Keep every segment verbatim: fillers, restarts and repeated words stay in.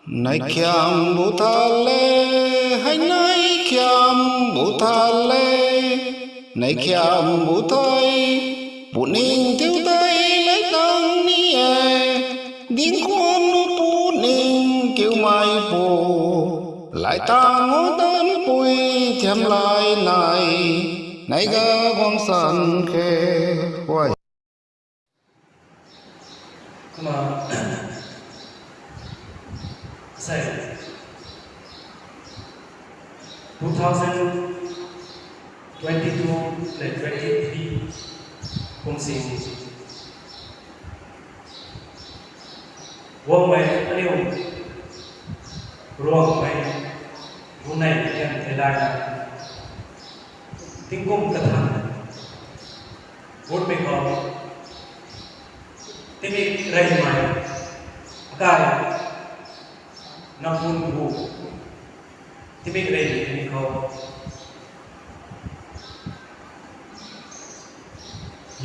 Nai khiam bu tha le, hei nai khiam bu tha le, nai khiam bu thei, puning thiu tei lai tang ni e, ding khwan nu puning kiu mai pu, lai tang o tan pui thiam lai nai, nai ga guang san khe, huai. Kumna, sei, two thousand twenty-two le twenty-three kum sini guangmei aniu Ruangmei, Bunei, Tian, Theilaina, tingkum kathan, Bunmei khou, timi reymei, akai, Nampun bu, timi reymei timi khou,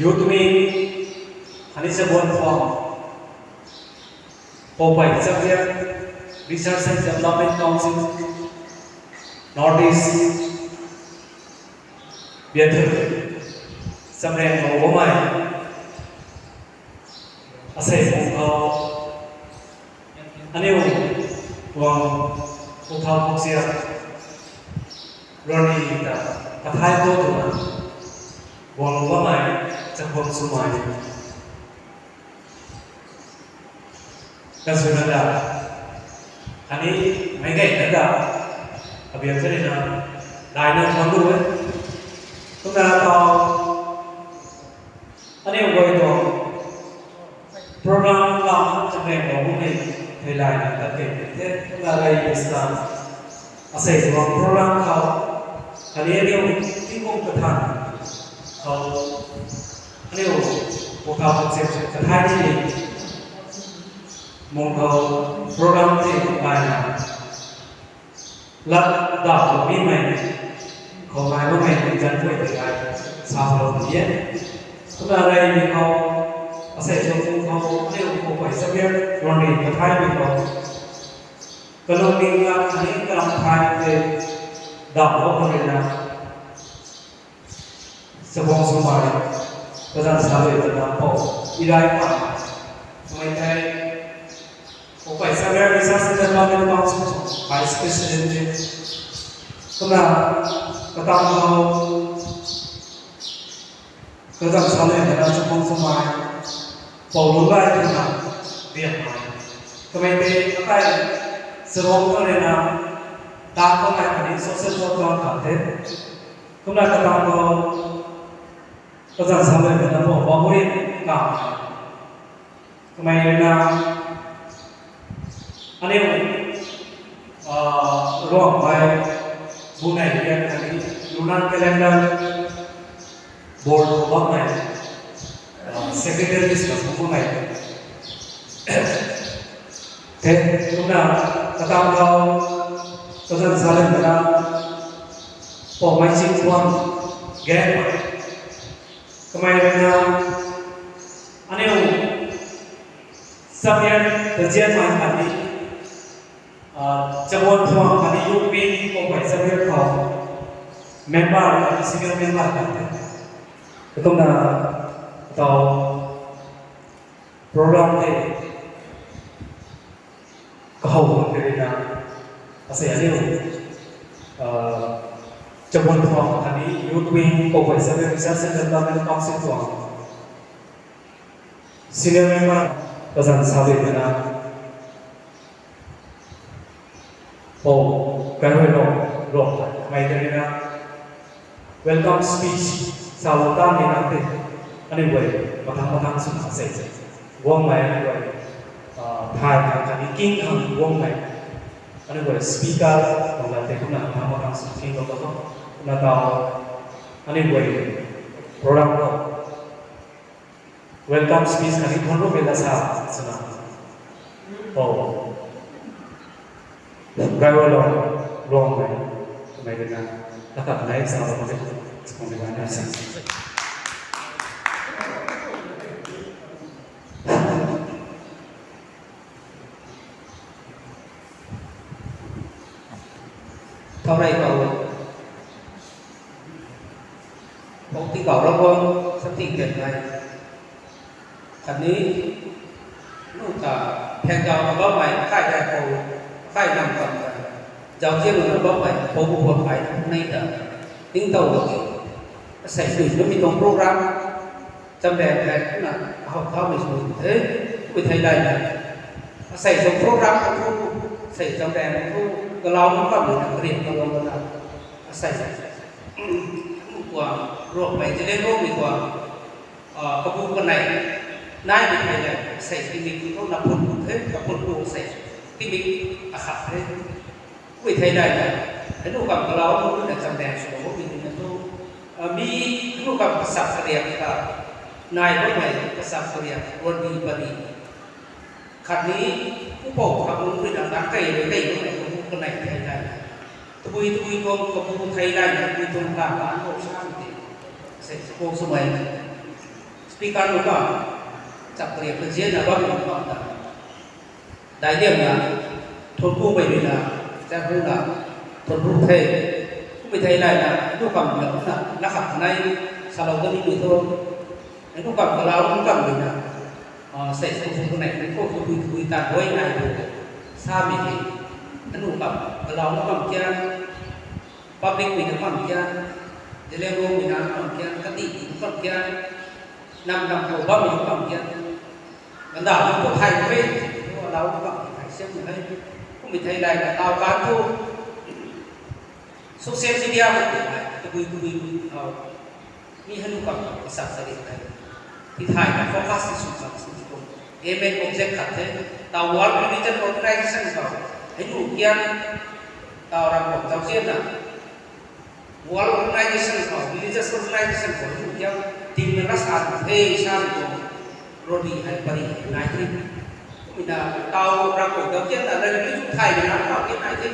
Youth Wing, khatni Chabuan Phuang, Poupei Chamriak, Research and Development Council, North East, Biathu, Chamriak khou guangmei, asei pung khou, aniu, tuang, Pu Thau Phuksia, Ronnie ta, kathai tu twna, guang guangmei, chakhwang swmei, kazuna ta, khatni meic gayna ta, abiak charina, daina thuanc lu e. Kumna tau, aniu guay tuang program lam Chamriak khou Bunei, Theilaina tat key the, kumna rey Islam, asei tuang program khou, khatni aniu tingkum kathan khou, aniu Pu Thau Phuksia kathai ni, mung khou program tei kaina, lat daw mimei, khou nai bammei zanc guay tei ai, sa lou ni e. Kumna reymei khou, asei tuang pung khou, aniu Poupei Chamriak, Ronnie kathaimei khou, kalungning lat khatni kalam thay tei, daw lou khou ruina, chakhwang swmei, kazanc salou twna pou, Irai Pam, kamei tei, Poupei Chamriak Research and Development Council Vice President, kumna, katam khou, kazanc salou twna chakhwang swmei, pou lungc gay twna, biakmei, kamei tei akai, Charuang khou ruina, ta khou nai khatni social work tuang khat the. Kumna katam khou, kazanc salou twna pou Baburin Kamei, kamei ruina, aniu, Ruangmei, Bunei Tian khatni lunar calendar, board khou bammei, secretary swna phungc bammei the. Kumna, katam khou, kazanc salou twna, poumei chingtuang, Gaengmei, kamei ruina, aniu, Chamriak tazianmei khatni, Chabuan Phuang khatni Youth Wing Poupei Chamriak khou, member khatni senior member khat the. Kumna, tau, program tei, kahowmei ruina, asei aniu, Chabuan Phuang khatni Youth Wing Poupei Chamriak Research and Development Council tuang, senior member, kazanc salou twna, pou, Kairuilong, Ruangmei tei ruina, welcome speech, salou tan ni nang tei, aniu guay, mathang mathang swna sei, guangmei aniu guay, thay khang khatni king khang guangmei, aniu guay speaker, tuang lat tei kumna mathang mathang swna kinglou ta khou, kumna tau, aniu guay, program khou, welcome speech khatni thuanc rumei la sa, swna, pou, Kairuilong, Ruangmei, mei ruina, katatnei salou khang tei, chakhwang swmei na sa. Thau rei kau, pau ti kau ra bam, sa ti tian nai. Khatni, nu ta, phek gau na bammei, kai kai pau, kai nam kam ta, zau zian na bammei, pau bu pau kai, nei ta, ting tau lo ke. Asei sui na mi tuang program, cham bang bang na, ahau thau mi sui the, mi thei lai na. Asei sui program ka thu, sei cham bang thu, kalau nu kam na, kariam ka lo na, asei sui. Kuang, ruak mei, Zeliangrong mei kuang, ah, kabu kanei, nai mei thei le, sei tingmik thu na phun phun the, kaphun phun sei, tingmik akhat the. Kumei thei dai na, hei nu kam kalau nu na cham dang sw bam mi na thu, ah, mi nu kam kasak kariak ka, nai bammei kasak kariak, ruan di pari. Khatni, pu pou khat nunc rui na nang kai rui kai nunc nei kabu kanei thei dai na. Tabui tabui tuang kabu thei dai na, tabui tuang ka ka an pou sa mi te. Sei suppose swmei. Speaker nu ka, chak kariak kazian na bam nu ka ta. Dai diam na, thunpu mei rui na, chak ru na, thunpu thei. Kumei thei dai na, nu kam na, na, na khat nai, salou kani mei thu. Hei nu kam kalau nu kam rui na, ah, sei suppose swmei, hei nu tabui tabui ta doi nai tu. Sa mi hei, hei nu kam kalau nu kam kian, public mei na kam kian, Zeliangrong mei na kam kian, kati mei na kam kian, nam nam khou bam mei na kam kian, ganda nam khou thai mei, tu alau nu kam thai siam mei hei, kumei thei dai na tau kan thu, social media khou tu mei, tabui tabui tu tau, mi hei nu kam kasak sa di tei, ti thai na focus ti sw chang sw ti kum, aim and object khat the, tau World Religion Organization khou, hei nu kian, tau ram khou tau zian na, World Organization khou, religious organization khou, hei nu kian, ting na rasa the sa ni tuang, rodi hei pari nai the. Kumei na tau ram khou tau kian na, rei ni tu thai ni na, tau kian nai the.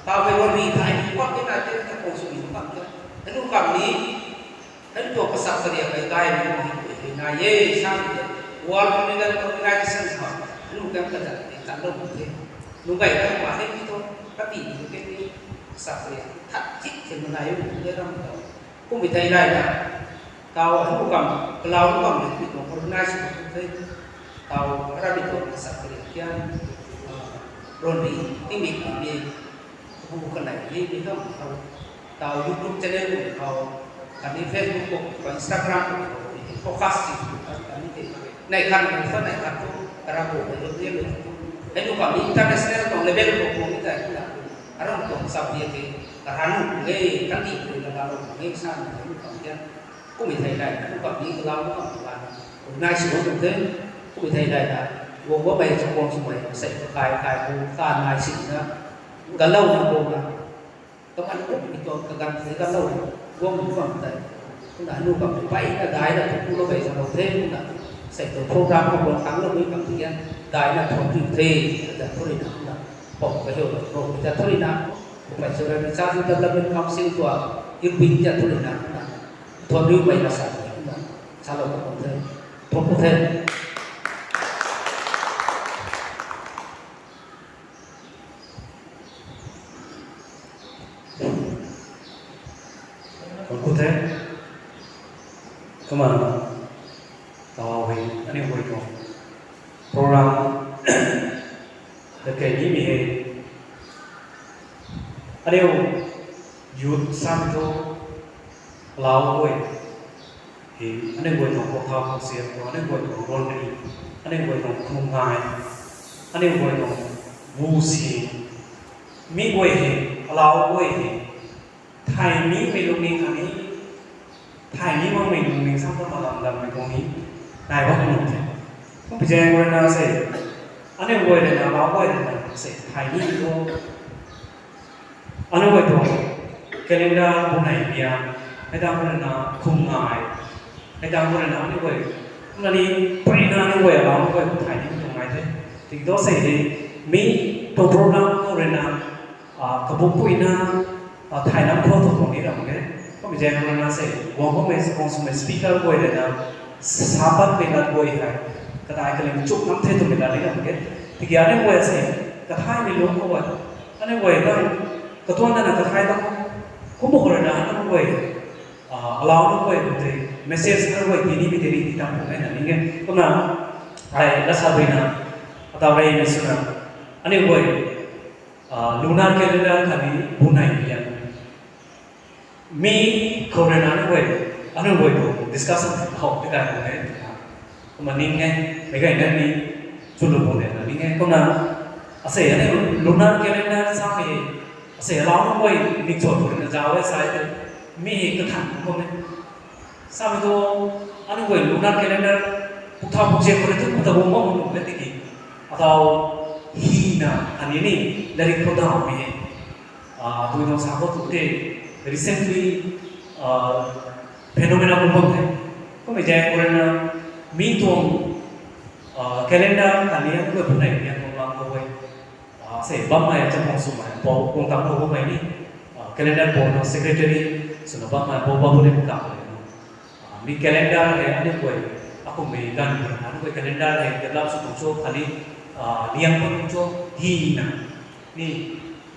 Tau hei rodi thai ni, kuak kian nai the, ta kou sw ni kam kian. Hei nu kam ni, hei nu tuang kasak kariak hei dai ni, hei, hei nai e, sa ni the. World Religion Organization khou, hei nu kian kazat ni, tan lou the. Nu gay na, ma hei ni tu, kati ni ke ni, kasak kariak, that thik the na nai e, ni ram tau. Kumei thei dai na, tau hei nu kam, kalau nu kam ni, mi tuang organize khou tu the, tau rami tuang kasak kariak kian, ah, rodi, tingmik ni, bu kanei ni, mi kam khou, tau YouTube channel khou, khatni Facebook khou, Instagram khou, focus si, khatni the, nai khan khou, sa nai khan khou, kara khou, hei lu, hei lu, hei nu kam ni international tuang level khou, khou ni tei, aram tuang sa bia the, kara nu, nge, kati, nge, kara nu, nge, sa, nge, hei nu kam kian. Kumei thei dai na, nu kam ni kalau nu kam tu la, nai sw bam tu the, kumei thei dai na, guang bammei chakhwang swmei, sei kai kai bu, ta nai si na, galou na bu na, kaman kumei tuang kaganv thei galou, guang nu kam tei, kumna nu kam tu pai na dai na, tu ku lou bei sa lou the, kumna, sei tu program khou guang tang lou mei kam tu kian, dai na thuan tu the, ta thu rui na, kumna, pom kahiu na, pro ta thu rui na, kumna, Cultural Research Development Council tuang, Irving ta thu rui na, kumna, thuan riu mei na sa, kumna, salou ka bam the, thuan ku the. Thuan ku the. Kumna, tau hei, aniu guay tuang program, ta kei ni mi hei. Aniu youth san thu, alau guay hei, aniu guay tuang kathau kasiam thu, aniu guay tuang ronri, aniu guay tuang khumngai, aniu guay tuang bu si, mi guay hei, alau guay hei, thay nimei lungning khatni, thay ni makmei lungning sam ta malam dammei tuang ni, nai bam nuh the. Kum pi zaeng rui na sei, aniu guay rui na, alau guay rui na sei, thay ni tu, aniu guay tuang calendar bu nei bia, hei tang rui na khumngai, hei tang rui na aniu guay, kumna ni, pari na aniu guay alau guay thay ni tuang ngai the. Tiki thu sei hei, mi tuang program khou rui na, ah, kabuk pui na, ah, thay nam khou tu tuang ni ram ke. Kum zaeng rui na sei, guang bammei chakhwang swmei speaker guay rui na, sa patmei lat guay hei, kadai kaling chuk nam the twmei lat ni ram ke. Tiki aniu guay sei, kathaymei lungc khou, aniu guay tang, Katuang na na kathai ta, kumna khou rui na aniu guay, ah, alau aniu guay tei message aniu guay tii nimei tei ri ti tam pu na ning e. Kumna, ai, lasa bui na, atau rey na swna, aniu guay, ah, lunar calendar khatni bunai bian. Mi khou rui na aniu guay, aniu guay tu discussion khou ti kai pu e. Kumna ning e, mei gay na ni, chulu pu de na ning e. Kumna, asei aniu lunar calendar sa mi, asei alau aniu guay mi chou pu na zau e sai tu, mi kathan pu e. Sa mi tu, aniu guay lunar calendar, pukthau pukchek khou rui tu, pukthau bum bam bam e tiki. Atau, hi na, ani ni, lairik khou dau mi e. Ah, tui tuang sa khou tu tei, recently, ah, phenomena kum bam the. Kummei zaeng khou rui na, mi tuang, ah, calendar khatni aniu guay bunai bian tuang lam khou e. Ah, sei bammei, chamang swmei, pou, guang tam khou bammei ni, ah, calendar board na secretary, swna bammei, pou, bammei ni ka. Ah, mi calendar hei aniu guay, akummei ganv khou rui na, aniu guay calendar hei develop sw tuang cho, khatni, ah, liang pat tuang cho, hi na. Ni,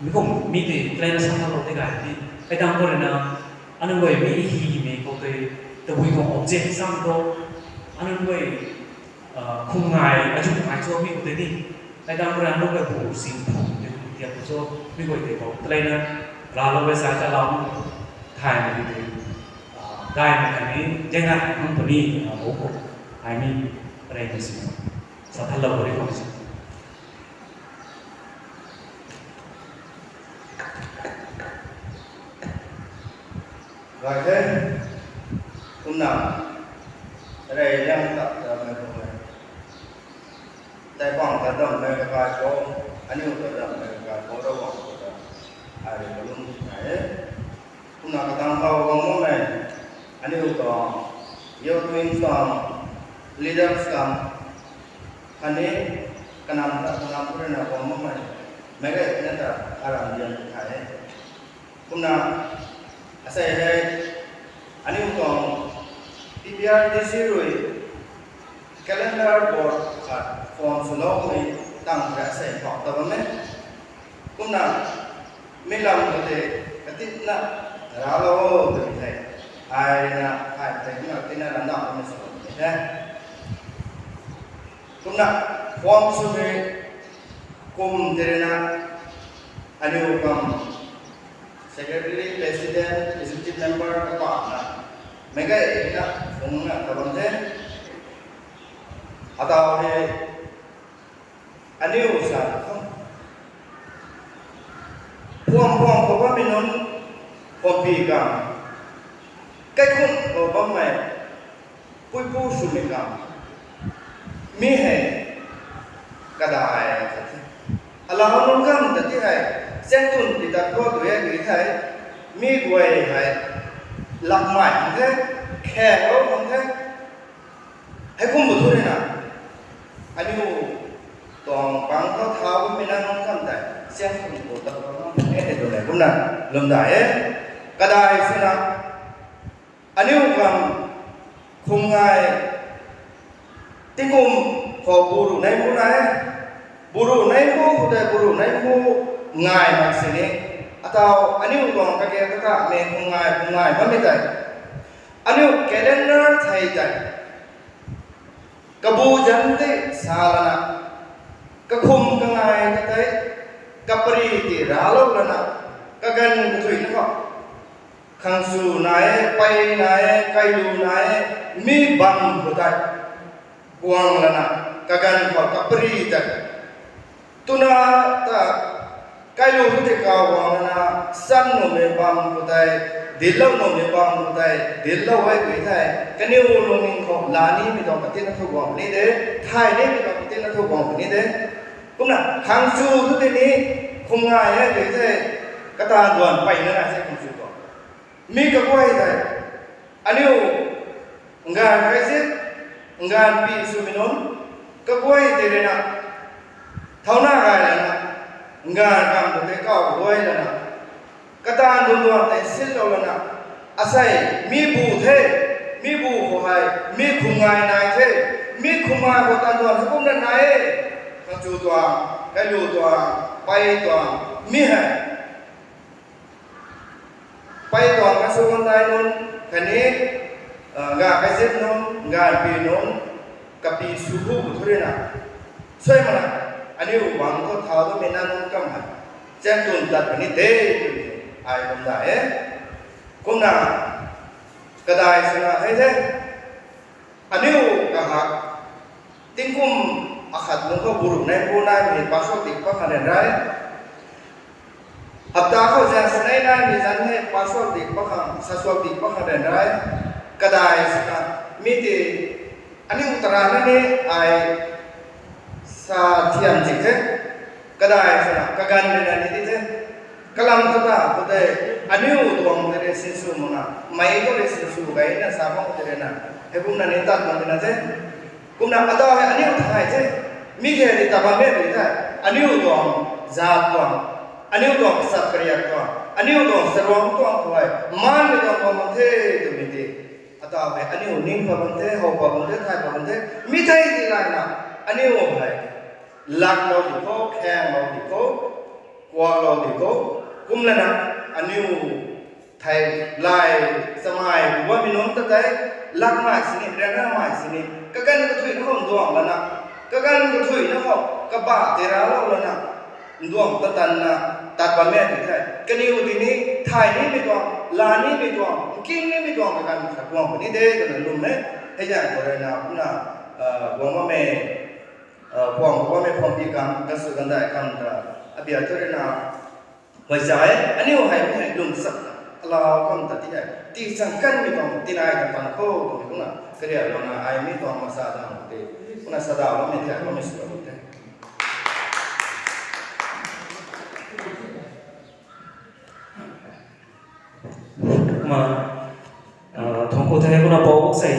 mi kum, mi tei, plan sa thalou tei gay ni. Kai tang khou rui na, aniu guay mi hi mi khou tei, tabui tuang object sam tu, aniu guay, ah, khum ngai, azu ngai cho mi khou tei ni. Kai tang khou rui na, aniu guay bu sing phum tei, tia khou cho, mi guay tei khou, plan na, ralou e sa ta lau, thay na mi tei, ah, gay na khatni, zaeng na, hum puni, ah, bo khou, ai mi, rey na si. Sa thalou ri khou si. Gay the, kumna, rey liang tak ta mei khou e. Tei bang ta dam mei kakai khou, aniu ta dam mei kakai khou, Ravguangc ta, ai rui kalum nai e. Kumna katang khou guang bammei, aniu tuang, youth wing tuang, leaders tuang, khatni, kanam ta, kanam khou rui na guang bammei, meic gayna ta, aram dian thay e. Kumna, asei hei, aniu tuang, P P R D C rui, calendar board khat form swloumei tang rui asei phau ta bam e. Kumna, mi lam khou tei, katitna, ralou tw the. Ai na, ai tei kumna, katitna, rana, kumna sw the. Kumna, form swmei kum tei rui na, aniu kum secretary, president, executive member kapakna, meic gayna phungna ta bam the. Atau hei, aniu sa khou, phuam phuam khou bammei nunc, phuampi kam, kaikhun khou bammei, puipu swmei kam, mi hei, kadai khat the. Alau nunc kam ta ti hei, chaengtun ti tat khou tu e tu thei, mi guay hei, lakmei khang the, khaklou khang the, heikumna thu rui na, aniu tuang pang khou thau bammei nunc kam tei, chaengtun tu tat khou e tei tu le kumna, lwmdai e, kadai swna, aniu kam, khum ngai, tingkum khou buru nai bu nai, buru nai bu khou tei buru nai bu ngai mak sini, atau aniu tuang kage kata mei khum ngai, khum ngai bammei tei, aniu calendar thei tei, kabu zanc tei sa lana, kakhum kangai ka tei, kapari ti raclou lana, kaganv kathuina khou, khang sw nai e, pey nai e, kailu nai e, mi bam khou tei, guang lana, kaganv khou kapari tei, twna ta, kailu khou tei kaw guang lana, san nuhmei bam khou tei, dinclou nuhmei bam khou tei, dinclou e tu thei, kaniw lungning khou la nimei tuang katinna thu guang puni de, thay nimei tuang katinna thu guang puni de. Kumna, khang sw thu tei ni, khum ngai e tu thei, kata duan peyna nai se khang sw khou. Mi kaguay tei, aniu, nganv kai zit, nganv pi swmei nunc, kaguay tei rui na, thauna gay lana, nganv kam khou tei kaw kaguay lana, kata duan duan tei sinlou lana, asei, mi bu the, mi bu khou hei, mi khum ngai nai the, mi khum ngai khou tan duan heikumna nai e, khang sw tuang, kailu tuang, pey tuang, mi hei Ai tuang kasw kan dai nunc, khatni, ah, ga kazip nunc, ga pi nunc, kapi sw bu bu thu rui na. Sui mana, aniu bang thu thau tu mi na nunc kam hei. Chang tun tat puni de, ai kum da e. Kumna, kadai swna hei the. Aniu kahak, tingkum akhat nunc khou buruk nai bu nai mi pasal dik pa khan rai. Hapta khou zan sinai nai mi zan hei pasal dik pa khan, saswak dik pa khan rai. Kadai swna, mi ti aniu tara na ni ai sa thiam zik the. Kadai swna, kaganv rui na ni di the. Kalam kata, kata, aniu tuang tere sinsw muna, mei khou rui sinsw gay na sa bam tere na. Hei kumna ni tat bam tina the. Kumna ata hei aniu thai the. Mi khe di tabam me di the. Aniu tuang, zat tuang. Aniu tuang sat kariak tuang. Aniu tuang sarwang tuang tuai. Man mi tuang tuang tuang the, tu mi di. Ata hei aniu ning pa bam the, how pa bam the, thai pa bam the. Mi thei di lai na. Aniu hei. Lak lou di khou, khang lou di khou, kuak lou di khou, kum lana, aniu thei lai, samai, kuba mi nunc ta tei, lak mai sini, rana mai sini, kaganv kathui na khou nduang lana, kaganv kathui na khou, kaba tei ra lou lana, nduang ta tan na, tat bam e di thei, kaniw di ni, thai ni mi tuang, la ni mi tuang, nking ni mi tuang, kaganv khat kuang puni de, kana lum e, hei zan khou rui na, kumna, ah, kuang bam e, ah, kuang bam e, kuang pi kam, kasw kan dai kam ta, abia thu rui na, Hoi sa e, aniu hei mi hei lung sak, alau kam ta ti hei, ti chang kan mi tuang, tinai kan pan khou, mi kumna, kariak lou na, ai mi tuang masa dang te, kumna sa dau mi ti hei, kumna sw te. Ma, ah, thangc khou thei kumna pou sei,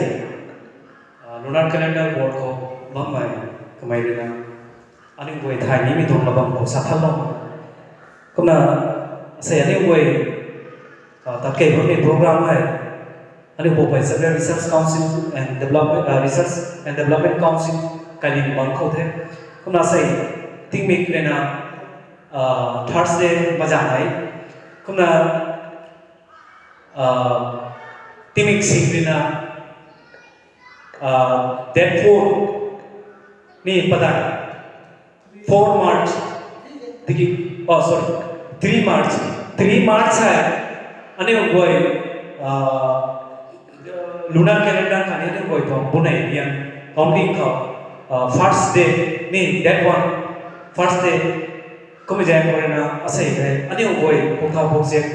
ah, lunar calendar board khou bammei, kamei rui na, aniu guay thai ni mi tuang labam khou sa than lou. Kumna, sei aniu guay, ah, tat kei bammei program hei, aniu pou pei Chabria Research Council and Development, ah, Research and Development Council kailing bang khou the. Kumna sei, tingmik rui na, ah, Thursday mazan hei. Kumna, ah, tingmik sing rui na, ah, date four ni padan, four March, tiki, oh, sorry, three March, three March hei, aniu guay, ah, lunar calendar khatni aniu guay tuang bunei rian, counting khou, ah, first day ni, date one, first day, kumna zaeng khou rui na asei hei, aniu guay, pukthau pukziak,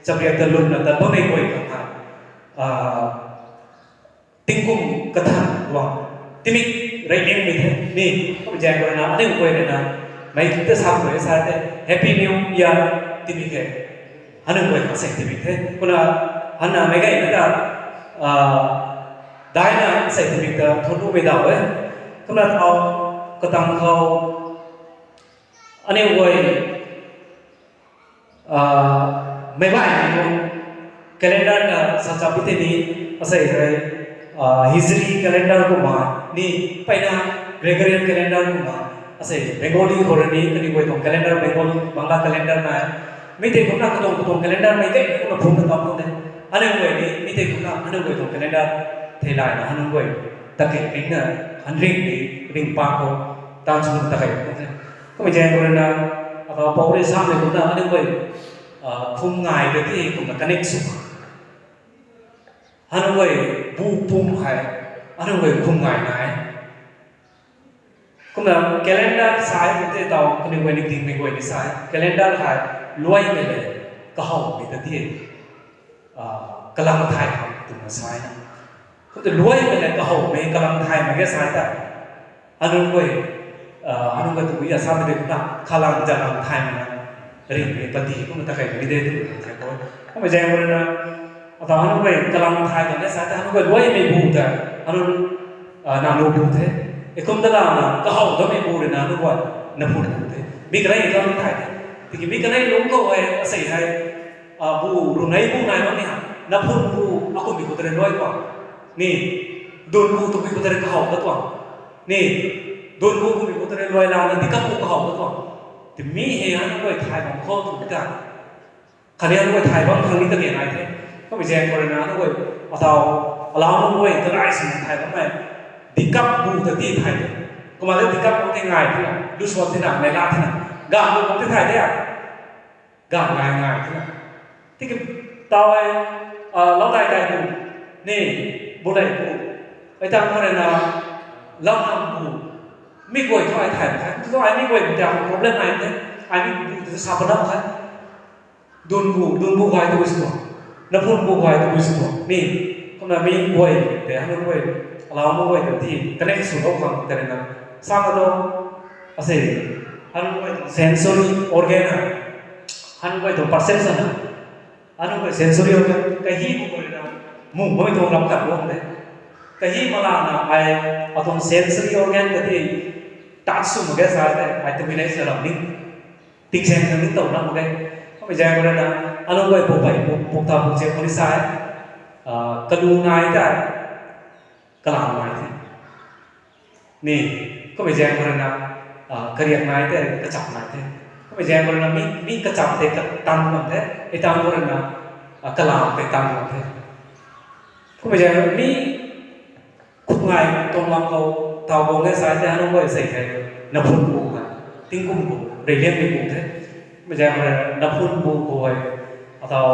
chapriak ta lwmna tat bammei guay khang hei, ah, tingkum kathan tuang, tingmik rey ningmei the, ni, kumna zaeng khou rui na, aniu guay rui na, mei ta sa khou rui sa the, Happy New Year, tingmik the, aniu guay khang sei tingmik the, kumna, hanna meic gay na ta, ah, daina sei tingmik ta thunumei daw e, kumna thau, katang khou, aniu guay, ah, meic baihmei tuang calendar na sa chap tei ni, asei hei, ah, Hijri calendar kumna ni, mpeyna Gregorian calendar kumna, asei Bengali khou rui ni, kaniw guay tuang calendar Bengali, Bangla calendar na, mi tei kumna katuang katuang calendar mei tei kumna phungna bam tuang de. Aniu guay ni, mi tei kumna, aniu guay tuang calendar theilayna, aniu guay ta kei pingna, han ring ni, ringpang khou, tan sw ta kei tuang de. Kumna zaeng khou rui na, ata pou rui samei kumna, aniu guay, ah, phum ngai ta ti kumna connect sw. Aniu guay bu pum hei, aniu guay phum ngai nai. Kumna calendar sa e tei tau, kaniw guay ni tingmik guay ni sa e. Calendar hei, luaimei le, kahowmei ta ti, ah, kalam thay khang twna sa e na. Kumna luaimei le kahowmei, kalam thaymei ge sa e ta. Aniu guay, ah, aniu guay tu ya samei de kumna, kalam jalam thaymei na, ringmei pati, kumna ta kaimei de tu, kumna thei khou. Kumna zaeng khou rui na, ata aniu guay kalam thay khang e sa ta, aniu guay luaimei bu ta, aniu, ah, nangniw bu the. E kum ta lana, kahow tamei bu rui na, aniu guay, naphun bu the. Mi kanei kalam thay the. Tiki mi kanei lungc khou e, asei hei, ah, bu runei bu nai bam ni ha. Naphun bu, akumhmei khou ta rui luai tuang. Ni, dun bu twmei khou ta rui kahow ta tuang. Ni, dun bu kumhmei khou ta rui luai lana, dikap bu kahow ta tuang. Ti mi hei aniu guay thay bam khou tu ta. Kanian guay thay bam khang ni kanian ai the. Kummei zaeng khou rui na, anu guay, atau, alau nunc guay, kanai sin thay bammei. Dikap bu ta ti thay the. Kumna le dikap bu ti ngai the na, lu suan the na, nai la the na. Gan bu bu ti thay the a. Gan ngai ngai the na. Tiki tau e, a, lau dai dai bu. Ni, bu dai bu. Ai tang khou rui na, lau nam bu. Mi guay thu ai thay the. Thu ai mi guay bu ta problem ai the. Ai mi bu ta sa pa nam the. Dun bu, dun bu guay tu sw tuang. Naphun bu guay tu sw tuang. Mi, kumna mi guay, te hanun guay, alau nunc guay ta ti, connect sw lou khang ta rui na. Sa ma do, asei, hanun guay tu sensory organ na, hanun guay tu perception na, hanun guay sensory organ, kahi bu guay na, mu guay tu lam kat lou de. Kahi malana ai, atuang sensory organ ta ti, touch sw mak ge sa te, ai tu binai sa lam ni. Tingsaeng khang ni tow na mak ge. Kummei zaeng khou rui na, anu guay puk pei, puk, puk ta puk ziak khou ni sa e. Ah, kalu nai ta, kalam nai the. Ni, kummei zaeng khou rui na, ah, kariak nai te, kachap nai the. Kummei zaeng khou rui na, mi, mi kachap te ka tan bam the, ei tan khou rui na, ah, kalam te tan bam the. Kummei zaeng khou rui na, mi khupngai tuang lam khou, tau guang e sa te, anu guay sei the, naphun bu hei, tingkum bu, reyliangmei bu the. Kummei zaeng khou rui na, naphun bu khou hei, atau,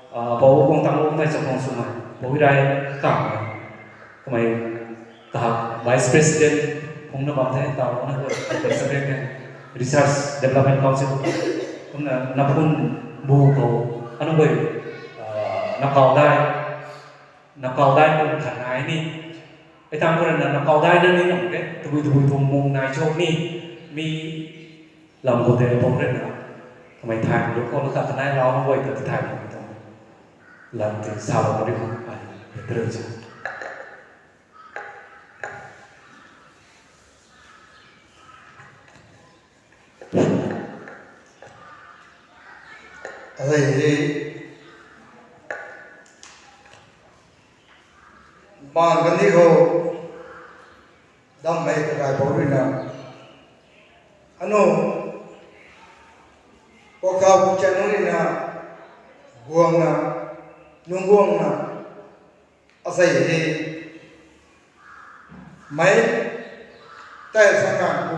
ah, pou guang tang guang tei chakhwang swmei, pou hi rai kam. Kummei kahak Vice President phungna bam the, tau na guay, Vice President, Research Development Council, kumna naphun bu khou, anu guay, ah, nakau dai, nakau dai mung khat nai ni. Ei tang khou rui na nakau dai na ni lam ke, tabui tabui tuang mung nai cho ni, mi lam khou tei pou rui na. Kamei thay lu khou na khat kanai lau guay ta thay lu tuang. Lam tei sa lou ri khou, ai, Peter cha. Hei, hei. Bang kani khou, dammei kakai pou rui na. Anu, pok thau puk cha nunc rui na, guang na, nung guang na, asei hei. Mei, tei sa kan ku,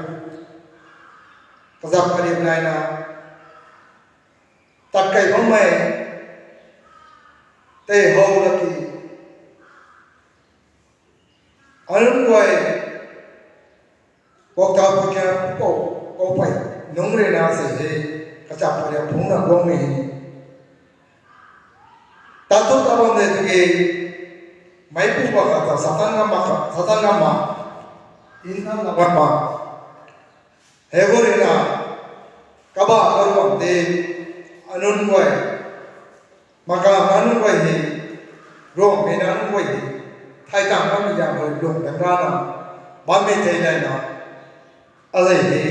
kazap karip nai na, tat kei bammei, tei how laki, anunc guay, pok thau puk cha, pou, pou pei, nunc rui na sei hei, kachap pariak phungna guangmei hei. Tat tu ta bam de tiki, meipu ba khat ta Satan ngam ma khat, Satan ngam ma, in na na bam ma. Hei khou rui na, kaba karuang de, anunc guay, makam anunc guay hei, ruangmei na anunc guay hei, thay tang bammei zaeng khou lung tan ra na, bammei thei nai na, asei hei.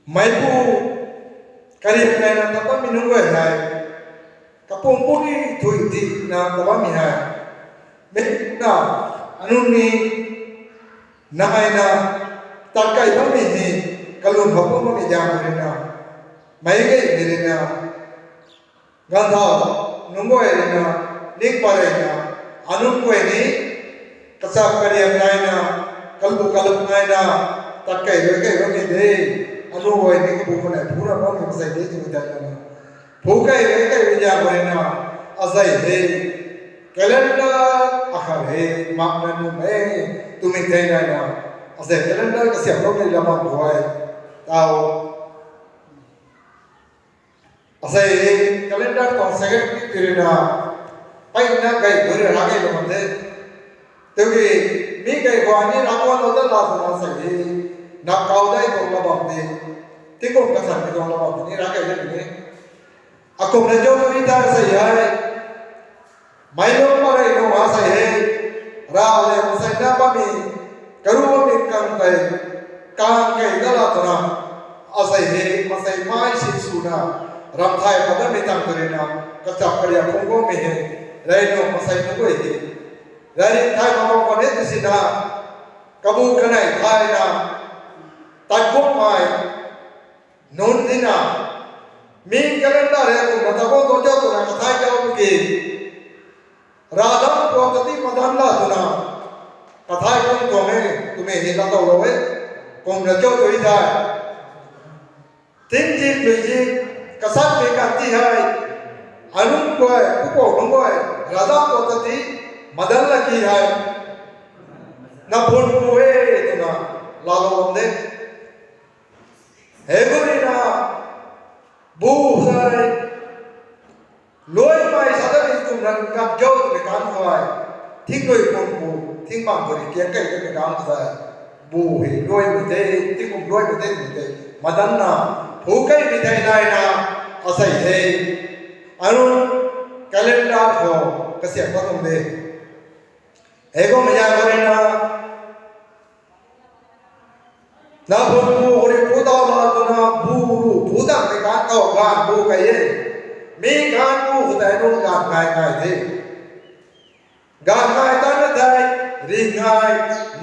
Meipu, karip nai na ta bammei nunc guay hei, kapum pu ni thui ti na ta bammei hei. Mei na, anunc ni, nai na, tat kei bammei ni, kalum hou bammei zaeng rui na, meic gei ni rui na, ganv thau, nunc guay rui na, ning pa rui na, anunc guay ni, kachap kariak nai na, kalu kalup nai na, tat kei rui kei bammei de, anunc guay ni kabu kanei phu ra bammei masei de twmei tei na. Phu kei rui kei rui zaeng rui na, asei hei, calendar akhat hei, mak na nuh e, twmei thei nai na, asei calendar kasiamlou ni lam mak guay, tau, asei calendar tuang secretary ti rui na, peyna gay tu rui rak gay lou bam the. Tiki, mi gay guay ni rak guan lou dat la twna sei hei, nakau dai tuang la bam de, tingkum kathan ni tuang la bam de ni rak gay de ni. Akumna jo tu ni ta sei hei, meic lung pa rui nung a sei hei, rav le maseina bammei, karu bammei kang tei, kang kei dat la twna, asei hei, masei mei si swna, ram thay pat datmei tang tei rui na, kachap kariak phung guangmei hei, rey nung masei nunc guay hei, rey thay pat guang pat ni ti sina, kabu kanei thay na, tat guangmei, nunc tina, Mi calendar hei kumna ta bou to cho twna kathai cho ki. Radang puang kati madan la twna kathai kum tuang e, twmei hei la tou lou e. Kumna cho tui thai. Tingzin luizin kasatmei kati hei, anunc guay, pupou nunc guay, radang puang kati madan la ki hei, naphun pu e twna laalou bam de. Hei gu rina, bu hei, luaimei sa dat ni kumna gap zauc twmei kan khou hei, thing lui pun pu, thing bang khou ri kiang kei twmei kan khou hei, bu hei luaimei tei, tingkum luaimei tei twmei tei, madanna, phu keimei thei naina, asei hei, anunc calendar khou kasiam pat tuang de. Hei gu maya gu rina, naphun pu khou ri pu tau la twna bu ru pu tangmei kan khou ganv bu kei e. Mi ganv bu khou tei anunc ganv ngai ngai the. Ganv ngai tana tei, ring ngai,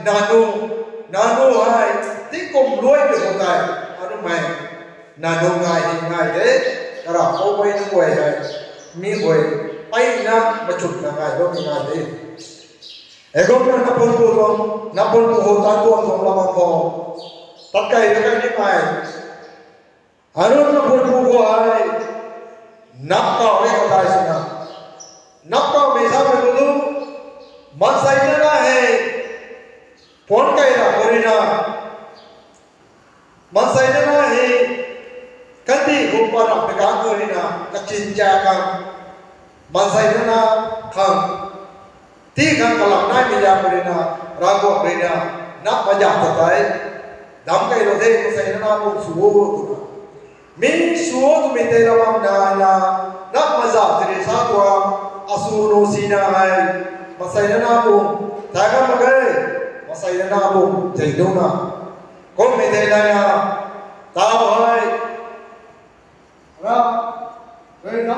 nanu, nanu hei, tingkum luaimei khou tei, anunc mei, nanu ngai hei ngai de, kara khou mei nunc guay hei, mi guay, peina machutna ngai bammei ngai de. Hei kumna naphun pu tuang, naphun pu khou tan tuang tuang la bam khou, tat kei ra kai nimei, anunc naphun pu khou hei, nap kau e kata swna, nap kaumei samei pu tu, maansei nana hei, puan kei ra khou rina, maansei nana hei, kandih khou pat rapmei kan khou rina, kachin cha khang, maansei nana khang, ti khang kalam naimei zaeng khou rina, Ravguangc rina, nap maza ta tei, dam kei lou the, maansei nana bung sw o twna. Mi sw o twmei tei lam bam naina, nap maza tei ri sa tuang, asu nu sina hei, maansei nana bung, thai kan mak ge, maansei nana bung, zeiduna. Kummei tei naina, tau hei, ra, rui na,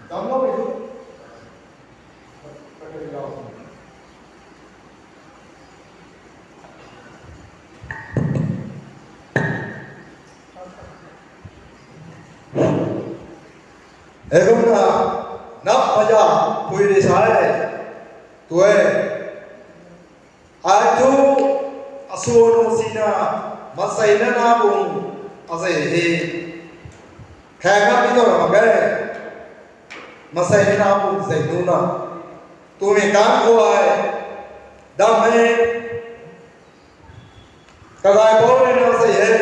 damloumei tu. Hei kumna, nap maza, pui ri sa e, tu e. Ai thu, asu nu sina, maansei nana bung, asei hei, khaeng na mi tuang mak ge, maansei nana bung zeiduna, twmei kan khou hei, dam e, kagay pou rui na asei hei,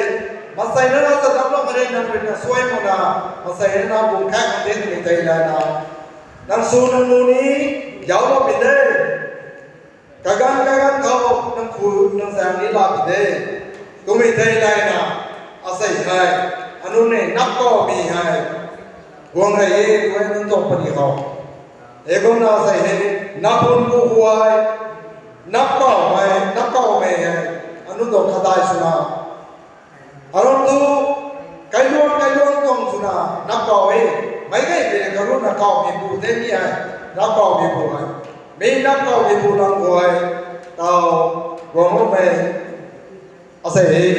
maansei nana ta dam lou khat rui nang rui na suai makna, maansei nana bung khaeng kan de twmei tei lana, nang su nang nu ni, zauclou pin de. Kaganv kaganv khou nang khu nang zaeng ni la pin de. Twmei thei laina, asei hei, anunc nei nap kaumei hei, guang rey e, tu e nunc tuang puni khou. Hei kumna asei hei, naphun pu huay, nap kaumei, nap kaumei hei, anunc tuang khaday swna, aram tu, kailuang kailuang tuang swna, nap kau e, meic gay pei karuna kaumei pu de mi hei, nap kaumei pu hei. Mi nap kaumei pu nang guay, tau, guang lou mei, asei hei,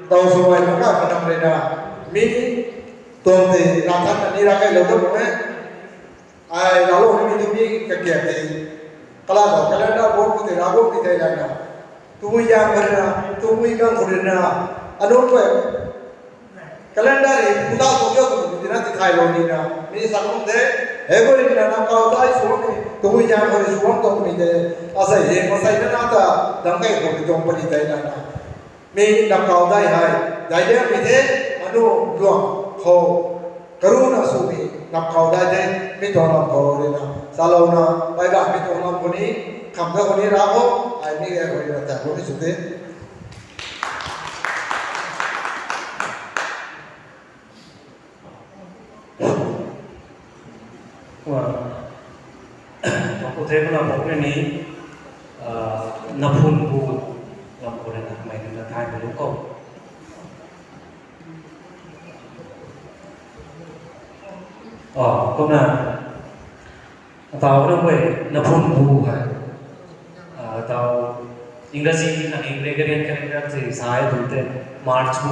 tau swmei nunc ka kanam rui na, mi tuang tei na than na ni ra kailou dat pu e. Ai, raclou nimei tu mi kakiak tei, kalam khou calendar board khou tei Ravguangc ni tei lana, tabui zaeng khou rui na, tabui ganv khou rui na, anunc guay, calendar hei pu ta tu kiu twmei tina tithaylou nina, mi sa kum de, hei khou rui na nap kau dai sw bammei, tabui zaeng khou rui sw bam tuang twmei tei, asei hei maansei nana ta, dam kei khou rui tuang puni tei lana, mi nap kau dai hei, dai liangmei the, anu luang khou, karuna swmei, nap kau dai the, mi tuang lam khou rui na, salouna, bai ga mi tuang lam khou ni, kham da khou ni ra khou, ai mi ga khou ni ra ta khou ni sw the. Wa, mak ku the kumna mak ku ni, ah, naphun pu lam khou rui na mei na thay pu lu khou. Ah, kumna, tau na guay, naphun pu hei. Ah, tau, English na Gregorian calendar se sa e tu the, March pu.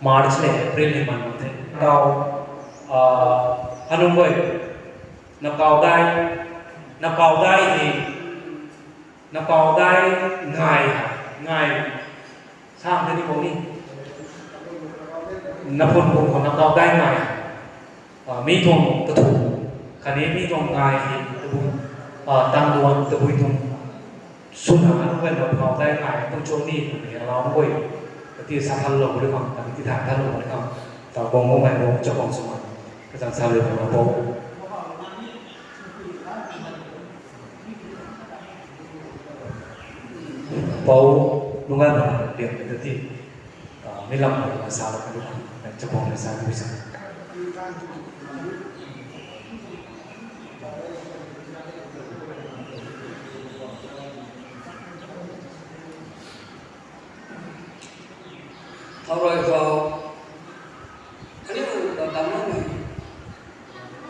March le April ni man the. Tau, a, hanung guay, napou dai, napou dai hei, napou dai ngai, ngai, sang tei ni bou ni, naphun bung khou napou dai ngai, a, mi tuang kathu, khatni mi tuang ngai hei tabui, a, tang duan tabui tuang, swna hanung guay napou dai ngai tuang cho ni twmei alau guay, kati sa thanlou ri khang, kati tithan thanlou ri khang, tau bang mei bang chakhwang swmei, kazang sa lu khang pou, pou nungai bang liang tei ti, a, mi lam khou na sa lu khang, chakhwang na sa lu sa. Thau rui khou, aniu ta damloumei,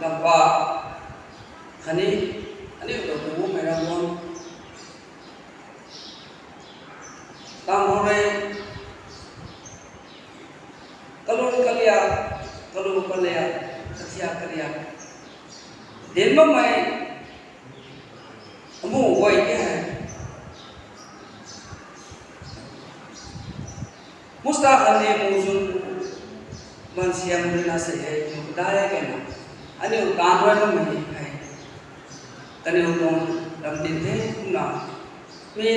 dampa, khatni aniu ta bumei Ravguangc, tang khou rui, kalun kaliak, kalu kaliak, kathiak kariak, dinc bammei, amu guay ni hei, Musta khatni Muzun, Mansiam rui na sei hei, dai kena, aniu tan rui bammei hei, kaniw tuang ramtin the kumna, mi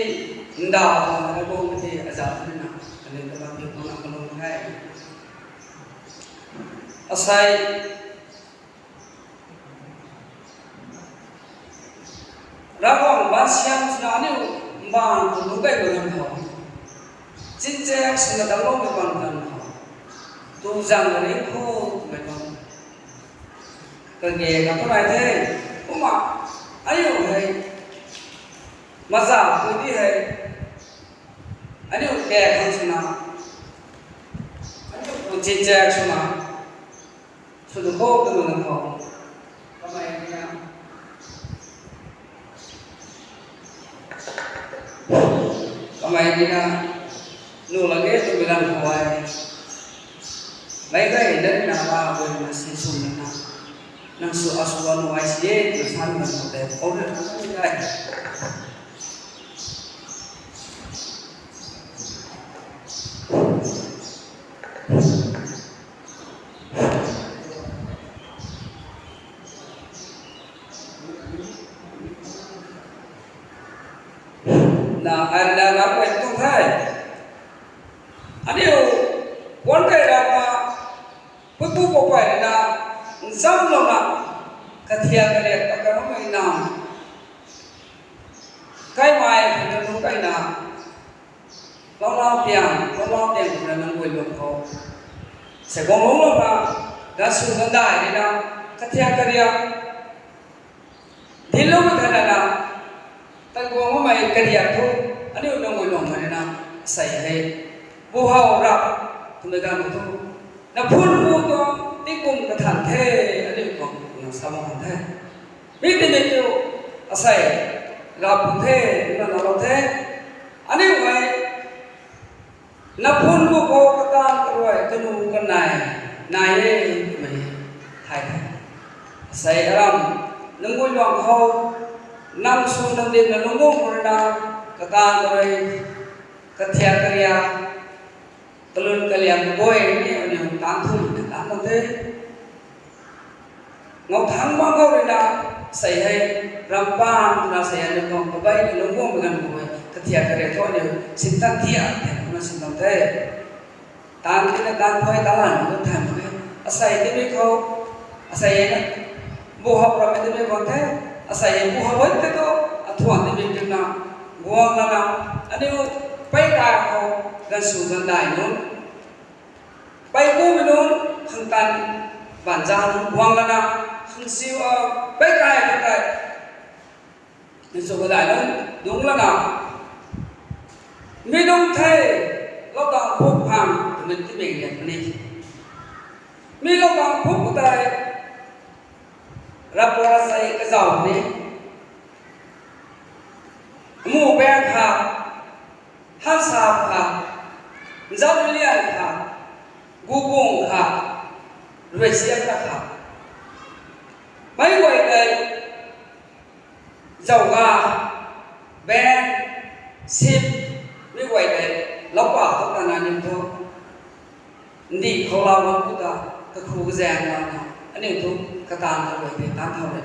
ndauh khang Ravguangc ti azat rui na, kaniw ta bam ti khang na kalung the. Asei, Ravguangc Mansiam swna aniu mbaanv khou nunc kaimei ganv khou, chinchak swna damcloumei bam ganv khou, tu zang ring khou twmei bam kage na kumei the, kumna, aniu hei, mazauh pui di hei, aniu kak khang swna, aniu pu chinchak swna, sw tu khou twmei ganv khou, kamei ni na, kamei ni na, nu lage twmei ganv khou e, meic gay na ni na la guay na si sw ni na, nang sw a sw a nu ai si e tw sa ni ganv khou tei, o rui na ni gay. Na, ai na, na, kwen tu the. Aniu, kuan kai rap na, puipu pou pay na, nzamlou na, kathiak kariak ta karamei na, kaimei khat ta nunc kai na, lou lau tiang, lou lau tiang twna nang guay lung khou, sei guang lungclou na, gansw gandai rui na, kathiak kariak, dincloumei thei lana, tan guang bammei kariak thu, aniu nang guay lung khou rui na, sei hei, bu how rap, twmei ganv thu, naphun bu tuang tingkum kathan the, aniu tuang na sa bam the. Mi tini kiu, asei, rap the, na na lou the, aniu hei, naphun bu khou kataanv karui, kanu kanei, nai e, twmei, thay the. Asei aram, nang guay lung khou, nang sw nang dinna lungc guang khou rui na, kataanv karui, kathiak kariak, kalun kaliak kaguay ni aniu taanc thu na taanc bam the. Ngau thangc bam khou rui na, sei hei, rampaan twna sei hei, aniu tuang kabei lungc guangmei ganv khou hei, kathiak kariak thu aniu sintan thiak the, kumna sin bam the. Taanc tina taanc phay talan nunc thay mak khe. Asei timi khou, asei hei na, bu how rammei timi khou the, asei hei bu how e tei thu, athuan timi twna, guang lana, aniu, pei kai khou, gansw gandai nunc, pei kumei nunc, khang tan, banza nunc guang lana, khang siu a, pei kai khou tei, gansw gandai nunc, dungc lana, mi nunc the, lou tang phuk khang, twmei timi lian puni. Mi lou tang phuk khou tei, rap ra sei kazauh ni, amu bang kha, hansa kha, nzat lian kha, gubung kha, Rui siam ta kha. Mei guay tei, zauga, ben, sip, mei guay tei, loupa thu kana nim thu. Ndi khou lau bam ku ta, kakhu kazaeng lana, aniu thu katan ta guay tei tan thau le.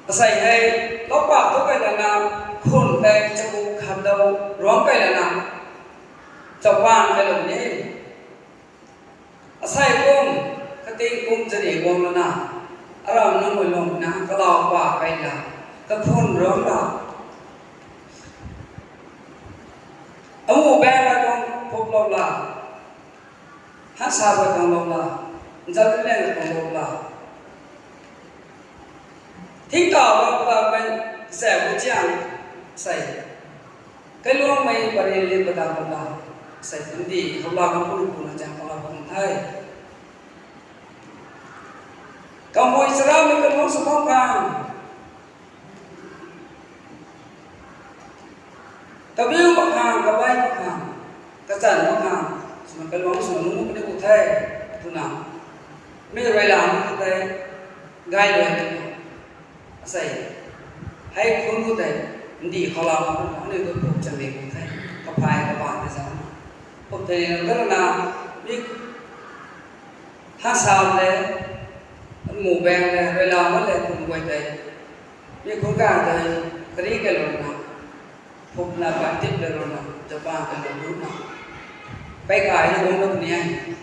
Asei hei, loupa thu kai lana, khun tei chabu khat dau, ruang kai lana, chaban kai lou ni. Asei kum, kating kum chari guang lana, aram nang mui lung na, kalau pa kai la, kakhun ruang la. Amu bang la tuang phup lou la, hansa ba tuang lou la, nzat leng tuang lou la. Thingtau lou la mei, zau bu chiang, sei. Kailuangmei pari lin padam bam la, sei tundi, khou la kan puru puna chang khou la bam the. Kamui charamei kaluang sw bam khang. Kabiu mak khang, kabai mak khang, kachan mak khang, swmei kaluang sw nunc kani ku the, twna. Mi rui la nunc tei, gay rui nunc. Asei, hei khun ku tei, ndi khou la mak khang, aniu tu phup chamei ku the, kaphay kaban tei zan. Phup tei ni nunc na, mi Hasam le, Mubang le, Rela ma le kum guay tei. Mi khun ka tei, kari ke lou na. Phupna patip le lou na, Japan ke lou na. Peikai ni guang lou ni ai.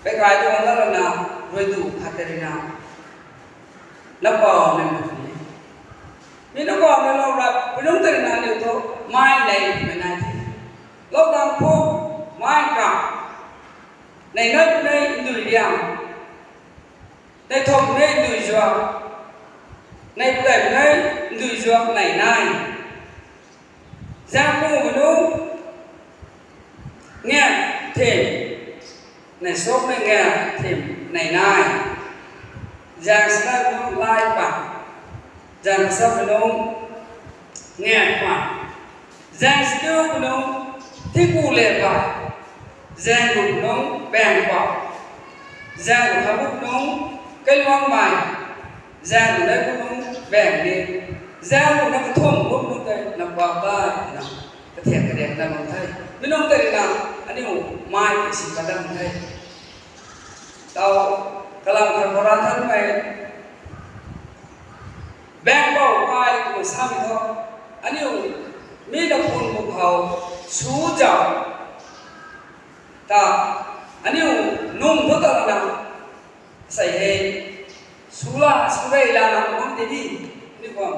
Peikai ni guang lou na, rui du khat tei na. Na pau ne lou ni. Mi na pau ne lou rap, pi lung tei na liu tu, mai nei, mai nai the. Lou dang phu, mai ka. Nei nai pu nei ndui liang. Nei thom nei ndui zuak. Nei pu dai pu nei ndui zuak nei nai. Zaeng pu mei nunc ngan thim. Nei suk nei ngan thim nei nai. Zaeng sinai pu nunc lai pa. Zaeng kasap pu nunc ngan pa. Zaeng sidiu pu nunc thiku le pa. Zaeng ru pu nunc bang pa. Zaeng ru kha pu nunc kailuangmei. Zaeng ru dai pu nunc bang ni. Zaeng ru na kathum pu nunc tei na pa tai na. Kathiak kariak na bam the. Mi nunc tei na aniu mai tei si padam the. Tau kalam khat khou ra thanmei. Bang bau kai kum samei thu, aniu mi na phun kum khou, su zau ta, aniu nung thu ta lana, sei hei, su la, su rei lana kum tei di, ni kum.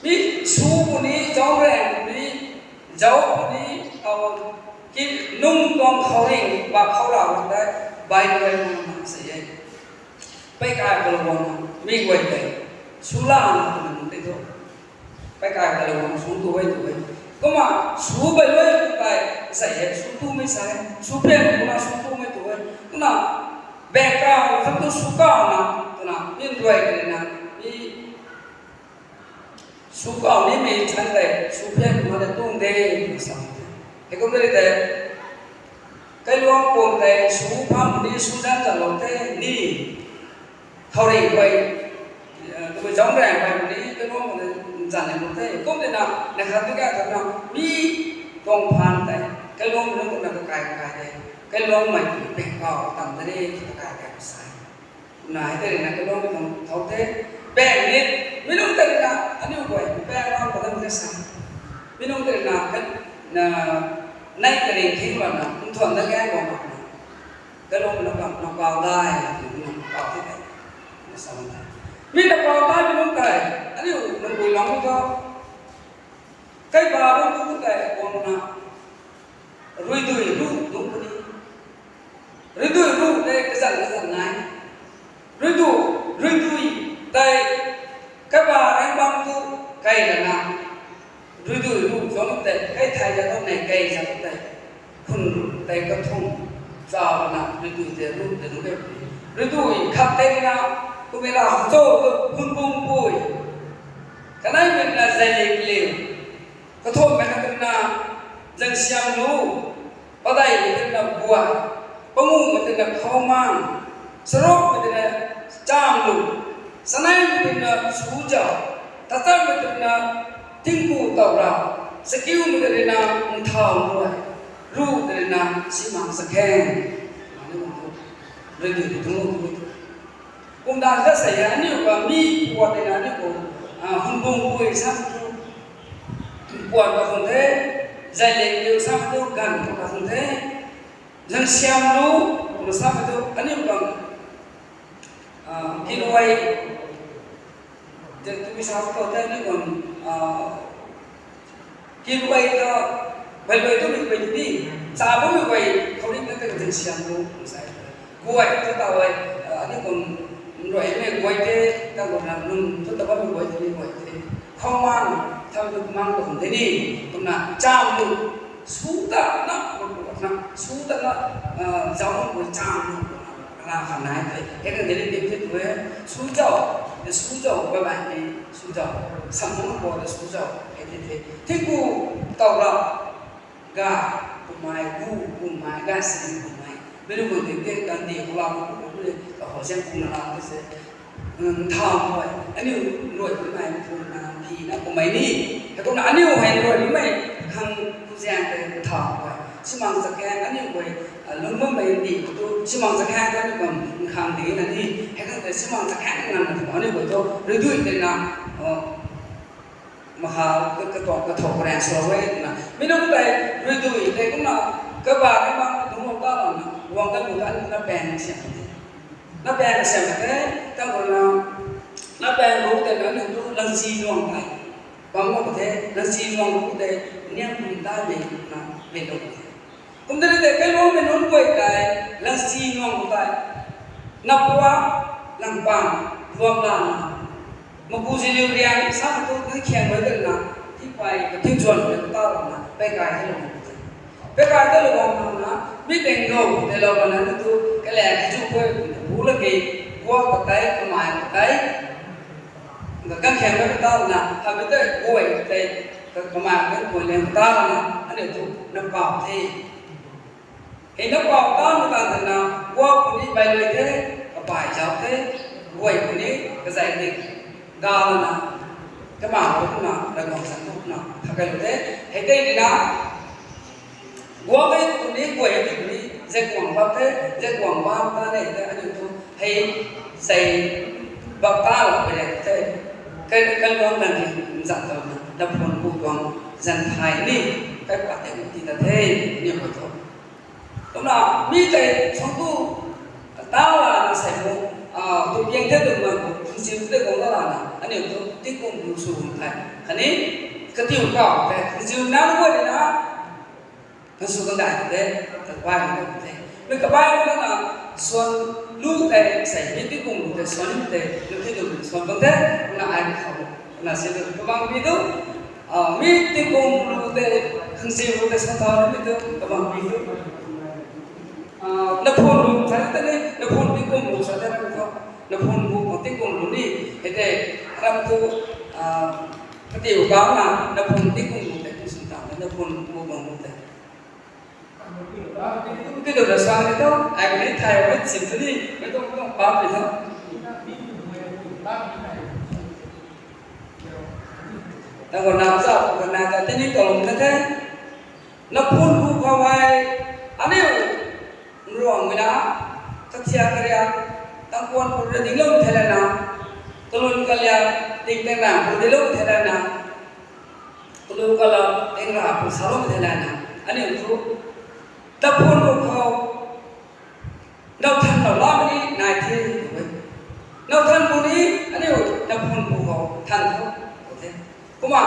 Mi su puni, zauc rang puni, zauc puni, tau, ki nung tuang khou ring, ba khou ra bam tei, bai rui kum sei hei. Peikai kalou bam, mi guay tei, su lana kum tei thu. Peikai kalou bam, su tu e tu e. Kumna, su bai rui kum tei, sei hei, su tumei sa e, su pian kumna su tumei tu e. Kumna, bang ka, kham tu su ka na, twna, mi rui tei na, mi Su kau nimei chan tei, su phian kumna tei tung de, twna sa. Heikum tei tei, kailuang kum tei, su pham ni, su zan zan lou tei, ni, khou ring guay, tumei zauc rang guay ni, kailuang kum tei, zan ni lou tei. Kum tei na, na khat tei ka khat na, mi, tuang phaan tei, kailuang kum na kakai kakai tei, kailuangmei kum peng kau tam tei, kakai kakai sa. Na hei tei rui na kalung tuang thau the. Bang ni, mi nunc tei rui na, aniu guay, bang rui na padam the sa. Mi nunc tei rui na, na, nai karing khing rui na, nthuan na gang guang na. Kalung na kam, na kau dai, na kau the tei. Na sa na. Mi na kau dai mi nunc tei, aniu nunc guay lang mi thu. Kai ba bu bu tei, guang na. Rui dui ru dungc puni. Rui dui ru tei kazan kazan nai. Rui du, rui dui tei kaba rang bam tu kai lana. Rui dui ru zong tei kai thai ya tu nei kai zang tei. Khun tei kathum. Zau lana rui dui tei ru tei ru kai puni. Rui dui khat tei na kumei la hzo tu khun bung pui. Kanai mei na zai lik liu. Kathum mei na kumna zang siam lu. Padai mei kumna bua. Panguhmei tei na khou mang, sarokmei tei na chamlu, saneimei tei na suzau, tatatmei tei na tingku taura, sakiumei tei na nthau ruai, ru tei na simang sakhen. Mani kum tu, rui di di tu tu. Kumdan ka sa ya aniu ka mi puat tei na aniu kum, ah, hunbung pui sam tu, puat ka hung the, zai leng liu sam tu gan ka hung the. Zang siam lu, kumna sa tu, aniu bang, ah, kiluai, te tu mi sa tu, te aniu bang, ah, kiluai ta, bai luai tu mi bai ni, sa bu mi bai, khou ni na te zang siam lu, kumna sa. Guay tu ta bai, ah, aniu bang, luai mi guay te, ta kum na, nung tu ta ba mi guay te, ni guay te. Khou mang, tham tu mang tu kum te ni, kumna, cham lu, Su ta na, na, su ta na, ah, zauc mak bui chang nu, na kha nai tei. Hei kan deli dim the tu e, su zauc, de su zauc, ba bai ni, su zauc, sam mak bui de su zauc, hei tei the. Tingku, tau ra, ga, kumai, gu, kumai, ga, sing, kumai. Mei lu mak ding te, kan di, kula, ku, ku, ku, le, ka ho siang, ku, na, la, te se. Nthau hei, aniu ruai bammei, mpuna, mpina, kummei ni. Hei kumna aniu hei ruai bammei, khang kuzian tei nthau hei. Simang chakhan, aniu hei, ah, lung bammei ni, tu, simang chakhan, aniu bam, nkhang di na ni. Hei khang tei simang chakhan, nang na tu, aniu hei tu, rui dui tei na, oh, maha, ka, ka tuang, ka thau, ka rang, so, hei, na. Mi nung tei, rui dui tei, kumna, ka ba, ka bang, ka dung, ka la, na. Wang ka bu, ka, na, pang, siam, tei. Na pang siam the, tang khou na, na pang lu tei na nunc tu langsi nuang tei. Bam lu the, langsi nuang lu tei, niang pum ta mei na, mei lu the. Kum tei tei, kai lu mei nunc guay tei, langsi nuang lu tei. Na pua, lang pang, luam la na. Maku zi liu riang, sa tu, na khiang mei tei na, ti pai, ka ti chuan, ka ta lu na, pai kai the lu na. Pe kai ta lu bam na, mi teng lo, tei lo na, na tu, ka le, ka chu koi, bu la ke, guak ka tei, kamai ka tei, ka kan khen ka ta na, ha mi tei, guay ka tei, ka kamai ka guay leng ka ta na, aniu tu, na pau the. Hei na pau ta na ta na, guak puni bai lui the, ka pai zau the, guay puni, ka zai the, ga na, kama ko na, la gong san na, tha kai lu the, hei tei ni na, Guang e tu ni, guay e tu ni, zek guang bam the, zek guang bam ta ne, te aniu tu, hei, sei, bam ta la, pe le, te, kai, kai guang dan ni, zan ta na, na phun bu guang, zan thai ni, kai pa te ti ta the, ni ko tu. Kumna, mi tei, song tu, ta la na sei mu, ah, tu piang the tu ma, tu sim te guang la na, aniu tu, ti kum lu su thai, kani, ka tiu kau, te, tu sim na guay ni na, Kan sw kan dai tei, kabai na tei. Mei kabai na na, suan lu tei, sei, mei pi kum lu tei, suan lu tei, lu tei lu suan kan tei, na ai khou, na si lu, kabang pi tu, ah, mei pi kum lu tei, kan si lu tei, suan thau na pi tu, kabang pi tu. Ah, na phun lu, sa tei ni, na phun pi kum lu, sa tei na pi tu, na phun lu, pi kum lu ni, hei tei, ram tu, ah, ka tiu kau na, na phun pi kum lu tei, pi sun tau, na phun lu bang lu tei. Ti tu da sang ni tu, ai ni thai wa chim tu ni, mei tuang tuang pa pi tu. Tang ko na za ko na ta tini tolom na the. Na phun bu khou ai, aniu ruang mi na, kathia karia, tang kuan pu ra ding lou the la na, kalun kalia, ting teng na pu ding lou the la na. Kalu kalam, eng ra pu salou the la na, aniu tu, ta phun bu khou, nau than nau la ni nai the, nau than bu ni, aniu, ta phun bu khou, than thu, the. Kumna,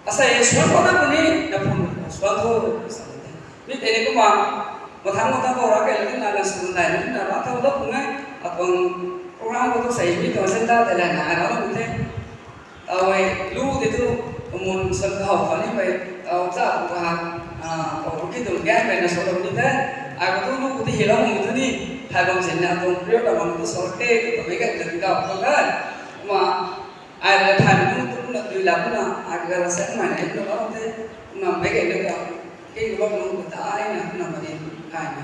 asei suan khou ta bu ni, ta phun bu khou, suan thu, sa the. Mi tei ni kumna, mathang mathang khou ra ke, na, na, sun dai, na, ra thau da bu ngai, atuang program khou tu sei, mi tuang sen da, te la na, ra bu the. Tau e, lu tei tu, kamun san khou kani mei, tau za ku ha, ah, kau ki tu gan mei na so ni the. Ai ko tu lu tei hi la mung tu ni, thai bam sin na tu, prio ta bam tu so ke, tu mei ka tu ka ko ka. Ma, ai le thai tu tu na tu la na, ai ka la sen mai na tu la te, na mei ka ka. Ke ko bam tu ta ai na, na ma ni, ai na.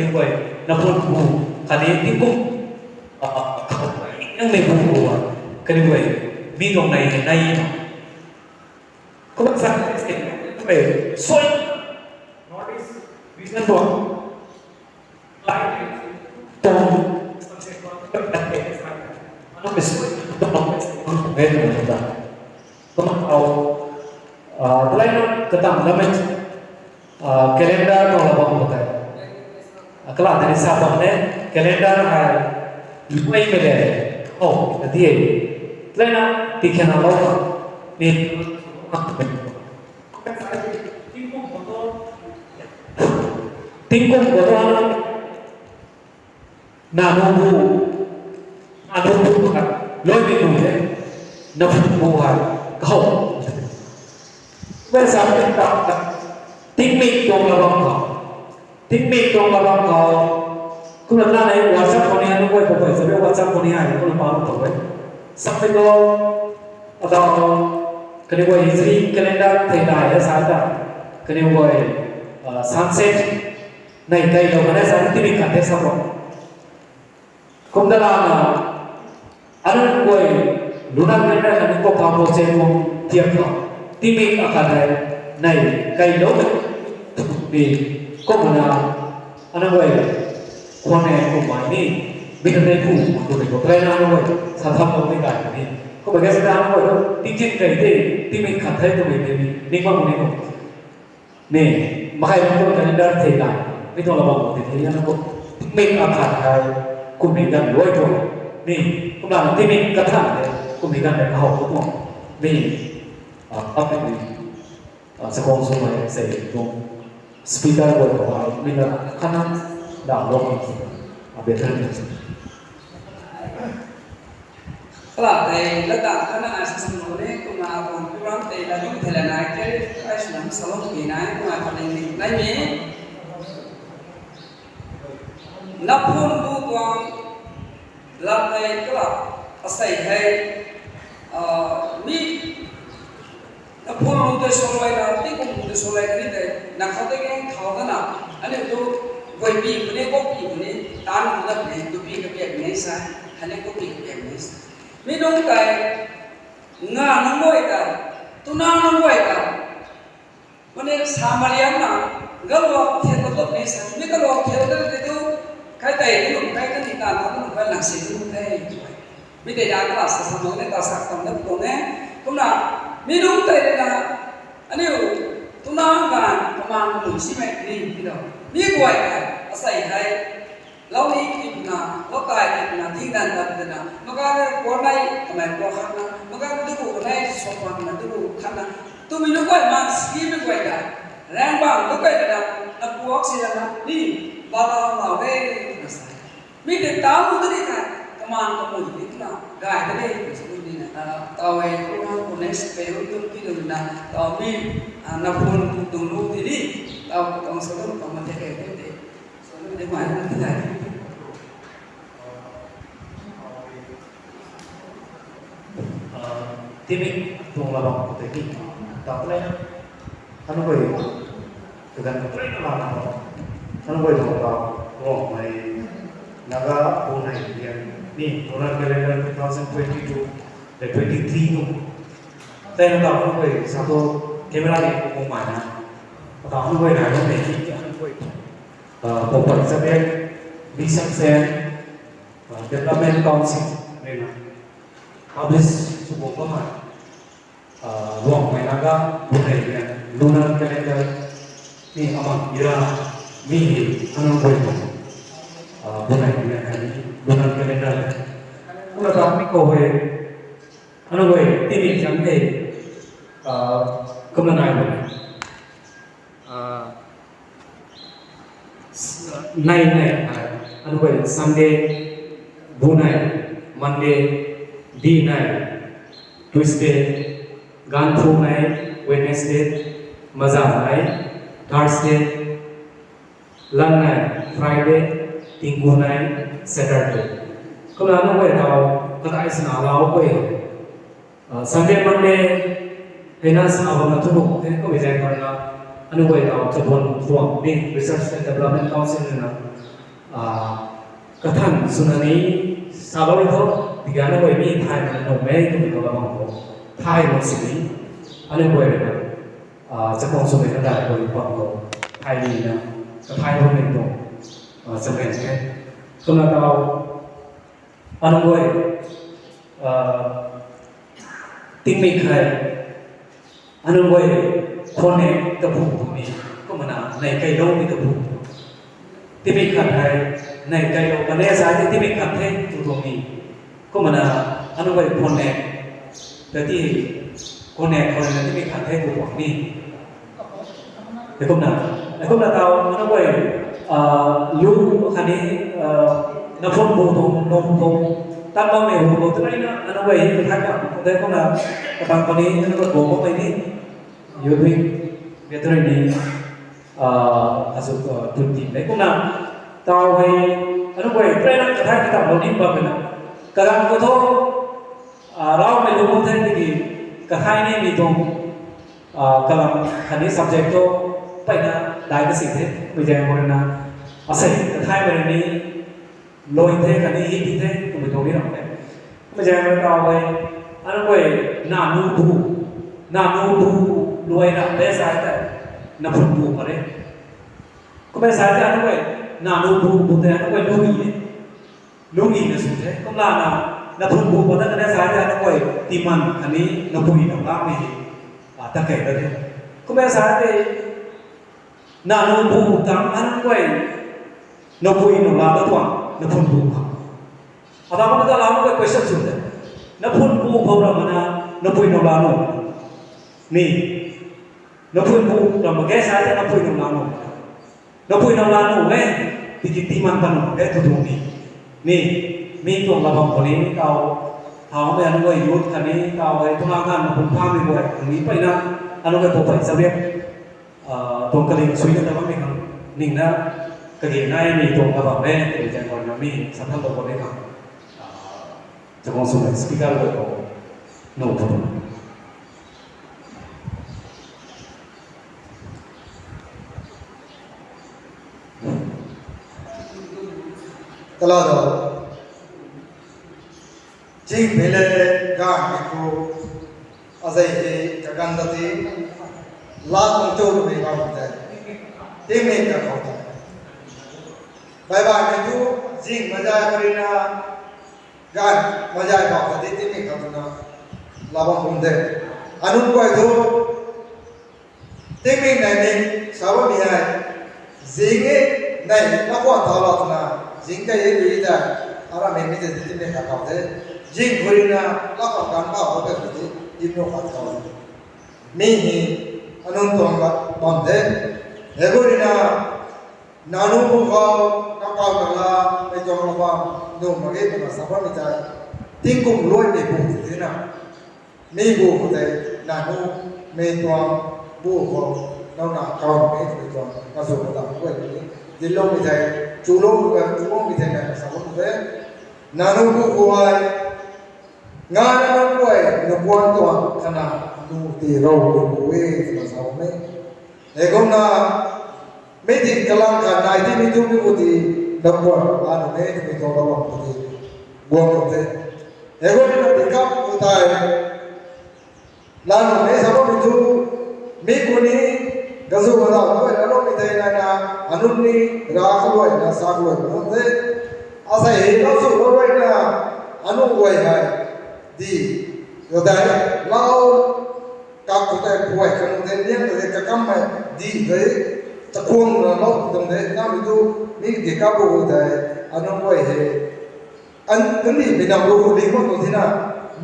kaniw guay, naphun bu, khatni tingkum, a, a, yang nei bu bu a, kaniw guay, mi tuang nei hei nei na. Kumna sa, sei, sei, soi, North East Vision tuang, lai, tuang, Kumna tau, ah, tulai na katam lamei, ah, calendar tuang la bam khou tei. Ah, kala tei ni sa bam ne, calendar hei, luai mei le, oh, na di e. Tulai na, tikhen na lou, ni, tingkum khou tu, na nunc bu, na nunc bu khat, luaimei nunc le, na bu bu khat, kahow. Kumna sa tingkum, tingmik tuang la bam khou. Tingmik tuang la bam khou. Kumna na nei WhatsApp khou ni, nunc guay khou guay, zabe WhatsApp khou ni hei, kumna pa lu khou e. Samei tu, atau, kaniw guay Hijri calendar thei nai e sa ta. Kaniw guay, ah, sunset. Nei kailou kan e sa, tingmik khat the sa bo. Kumna lana, anunc guay, lunar calendar khatni kau pha bo che kum tiak khou, tingmik akhat hei, nei, kailou, bi, kumna, anunc guay, khwan e kummei ni, mi ta tei pu, tu tei khou, tulai na anunc guay, sa tham lou ni kai ni. Kumna kasa ta anunc guay, tingzin kai tei, tingmik khat the twmei tei ni, ning bam ni kum. Ni, makai bam tuang calendar thei la, mi tuang la bam tei thei na kum. Tingmik akhat hei, kummei ganv luai tuang. Ni, kumna tingmik kathan tei, kummei ganv tei kahow tuang. Ni, ah, public ni, ah, sakhuang swmei sei tuang. Speaker guay khou hei, mi na khatna, da lou kan si. Ah, better ni. Kala tei latdanv khatna ai sa sw lou ni, kumna tuang program tei la lung thei la nai ke, ai swna salou ki nai, kumna khatni ni nai mi. Naphun bu tuang lat tei kala asei hei, ah, mi naphun lu tei swluai na, tingkum lu tei swluai ni tei, na khou tei gang thau na na, aniu tu guay pi puni, kok pi puni, tan lu na puni, tu pi kapiak ni sa, khatni kok pi kapiak ni sa. Mi nunc tei, nga nunc guay ta, tuna nunc guay ta, mane sa mariam na, galuak thian ta tat ni sa, mi galuak thian ta tei tu, kai tei ni nunc kai kani ta na nunc kai lang si nunc the, mi tei da kala sa sa nunc ne, ta sak tam na tuang e, kumna, mi nunc tei na, aniu, tuna ganv, kamang nunc simei ni, ni lo, mi guay ta, asei hei, lou ni tipna, lou tai tipna, tingdan tat tipna, maka rui kuanmei, kamei kuan khatna, maka rui dugu kanei, sokpan na dugu khatna, twmei nunc guay man simei guay ta, raeng bam lu kai ta na, na puak si na, ni, bala lau e, na sa. Mi tei ta lu ta ni ta, Maan ka pun di na, gay ta de, sw di na, ah, tau e, ko na, ko next pe, ko tum ki lu na, tau mi, ah, na pun tum lu di di, tau ko tong sa tum tong ma te ke te te. So, na de mai na te dai. Ah, timik tuang la bam ko te ki, tau le. Hanu guay, kaganv ka train na lana ho. Hanu guay tuang tau, Ruangmei Naga Bunei Lian ni, lunar calendar two thousand twenty-two, the twenty-three tuang. Tei na tau hanu guay, sa tu camera ni ko mai na. Tau hanu guay na, hanu guay ni, hanu guay. Ah, Poupei Chabiak, Research and, ah, Development Council, ni na. Publish sw bam ka mai. Ah, Ruangmei Naga Bunei Lian lunar calendar ni amang ira mi hi hanu guay tuang, ah, Bunei Lian hei ni lunar calendar. Kumna ta mi khou hei hanu guay tini chang hei, ah, kumna nai bam. Ah, s-, nai nai, ah, hanu guay Sunday, Bunei, Monday, Dinei, Tuesday, Ganphunei, Wednesday, Mazanei, Thursday, Lannei, Friday, Tingkunei, Saturday. Kumna hanu guay tau, katai sina lau guay. Ah, Sunday, Monday, hei na sa bam na thu nuh the, kumna zaeng khou na, hanu guay tau, Chabon Thuang ni, Research and Development Council na, ah, kathan swna ni, sa bam na thu, tiga na guay mi thay na nuh mei, kumna ka bam ko. Thay na sini, hanu guay na, ah, Chabon Swmei na dai guay bam ko. Thay ni na, ka thay bam ni to, ah, Chabon the. Kumna tau, hanu guay, ah, tingmik hei, hanu guay, khwan e ta phu phu ni, kumna nai kai lou ni ta phu phu. Tingmik khat hei, nai kai lou, kane sa ti tingmik khat the tu tuang ni. Kumna, hanu guay khwan e, ta ti, khwan e, khwan e, na tingmik khat the tu tuang ni. Heikumna, heikumna tau, hanu guay, ah, lu khatni, ah, na phun bu tuang, nung tuang, tan bam mei bu tuang, tu na, hanu guay, tu thak na, heikumna, katang khou ni, hanu guay bu bam mei ni, youth wing, gathering ni, ah, azu, ah, tun ti, heikumna, tau hei, hanu guay, tu na, kathai katam lou ni bam na, karam ko tho, ah, rau mei lu bam the tiki, kathai ni mi tuang, ah, kalam khatni subject tho, peyna dai kasi the, mei zaeng khou na, asei, kathai mei ni, loi the, khatni hi ti the, kumei tuang ni ram the. Mei zaeng khou tau hei, hanu guay, na nu bu, na nu bu, loi ram the sa the, na phun bu pare. Kumna sa the hanu guay, na nu bu, bu the hanu guay lu ni e. Lu ni na sw the, kumna na, na phun bu pa na kane sa the hanu guay, timan khatni na pui na la mei hi, ah, ta kei ta the. Kumna sa the, na nu bu tang hanu guay, na pui na la ta tuang, na phun bu pa. Ata kumna ta la hanu guay question sw the. Na phun bu pa ram na, na pui na la nu. Ni, na phun bu ram ma ge sa the, na pui na la nu. Na pui na la nu e, tiki timan ta nu e tu tuang ni. Ni, mi tuang la bam khou ni, tau, tau mei hanu guay youth khatni, tau hei, tu na kan, na phun pha mei guay, ni peyna, hanu guay Poupei Chabiak, ah, tuang kaling sui na ta bam ni khang, ning na, kage nai ni tuang la bam e, tei zaeng khou na mi, sa than lou khou ni khang, ah, Chabon Swmei speaker guay khou, no problem. Tala do. Ching mei le gan mei khou, azei hei kaganv ta ti, la tuang tu mei bam te. Ti mei ka khou te. Bye bye mei tu, zing mazai khou rui na, gan mazai bam ta ti, ti mei ka khou na, la bam bum te. Anunc guay tu, tingmik nai ni, sa bammei hei, zing e, nai ni, na kuan thau la twna, zing kai e tui ta, aram mei mi te ti mei khat thau the, zing khou rui na, la kuan kan thau khou te ti, ti mei khat thau the. Mi hi, anunc tuang la bam the, hei khou rui na, nanu bu khou, na pau na la, mei Tuang lou bam, nu mak ge twna sa bammei tei, tingkum luaimei bu ti tina. Mi bu khou tei, nanu, mei tuang bu khou, nau na kau mei tei tuang, na sw na dam guay ni. Dinloumei tei, chuloumei, chuloumei tei na sa bam tei. Nanu bu khou ai, nga na nang guay, nu kuan tuang, kana, nu ti rou bu bu e, twna sa bam e. Hei kumna, mi ti kalang khat nai ti mi tu mi ku ti, nang guay, a nu mei ti mi tuang lou bam ku ti, guang ku te. Hei kumna ti kap ku tei, lana mei sa bammei thu, mi ku ni, gazu gada guay na loumei tei nai na, anun ni, ra kaluaina, sa kaluaina nunc the. Asei hei gazu kaluaina, anun guay hei, di, gadai, lau, kak khou tei puay kanun the, niang tei kakammei, di tei, takuang na lou tuang the, namei tu, mi di kap bu tei, anun guay hei, an, kandihmei nam lu khou di mak tuang thina,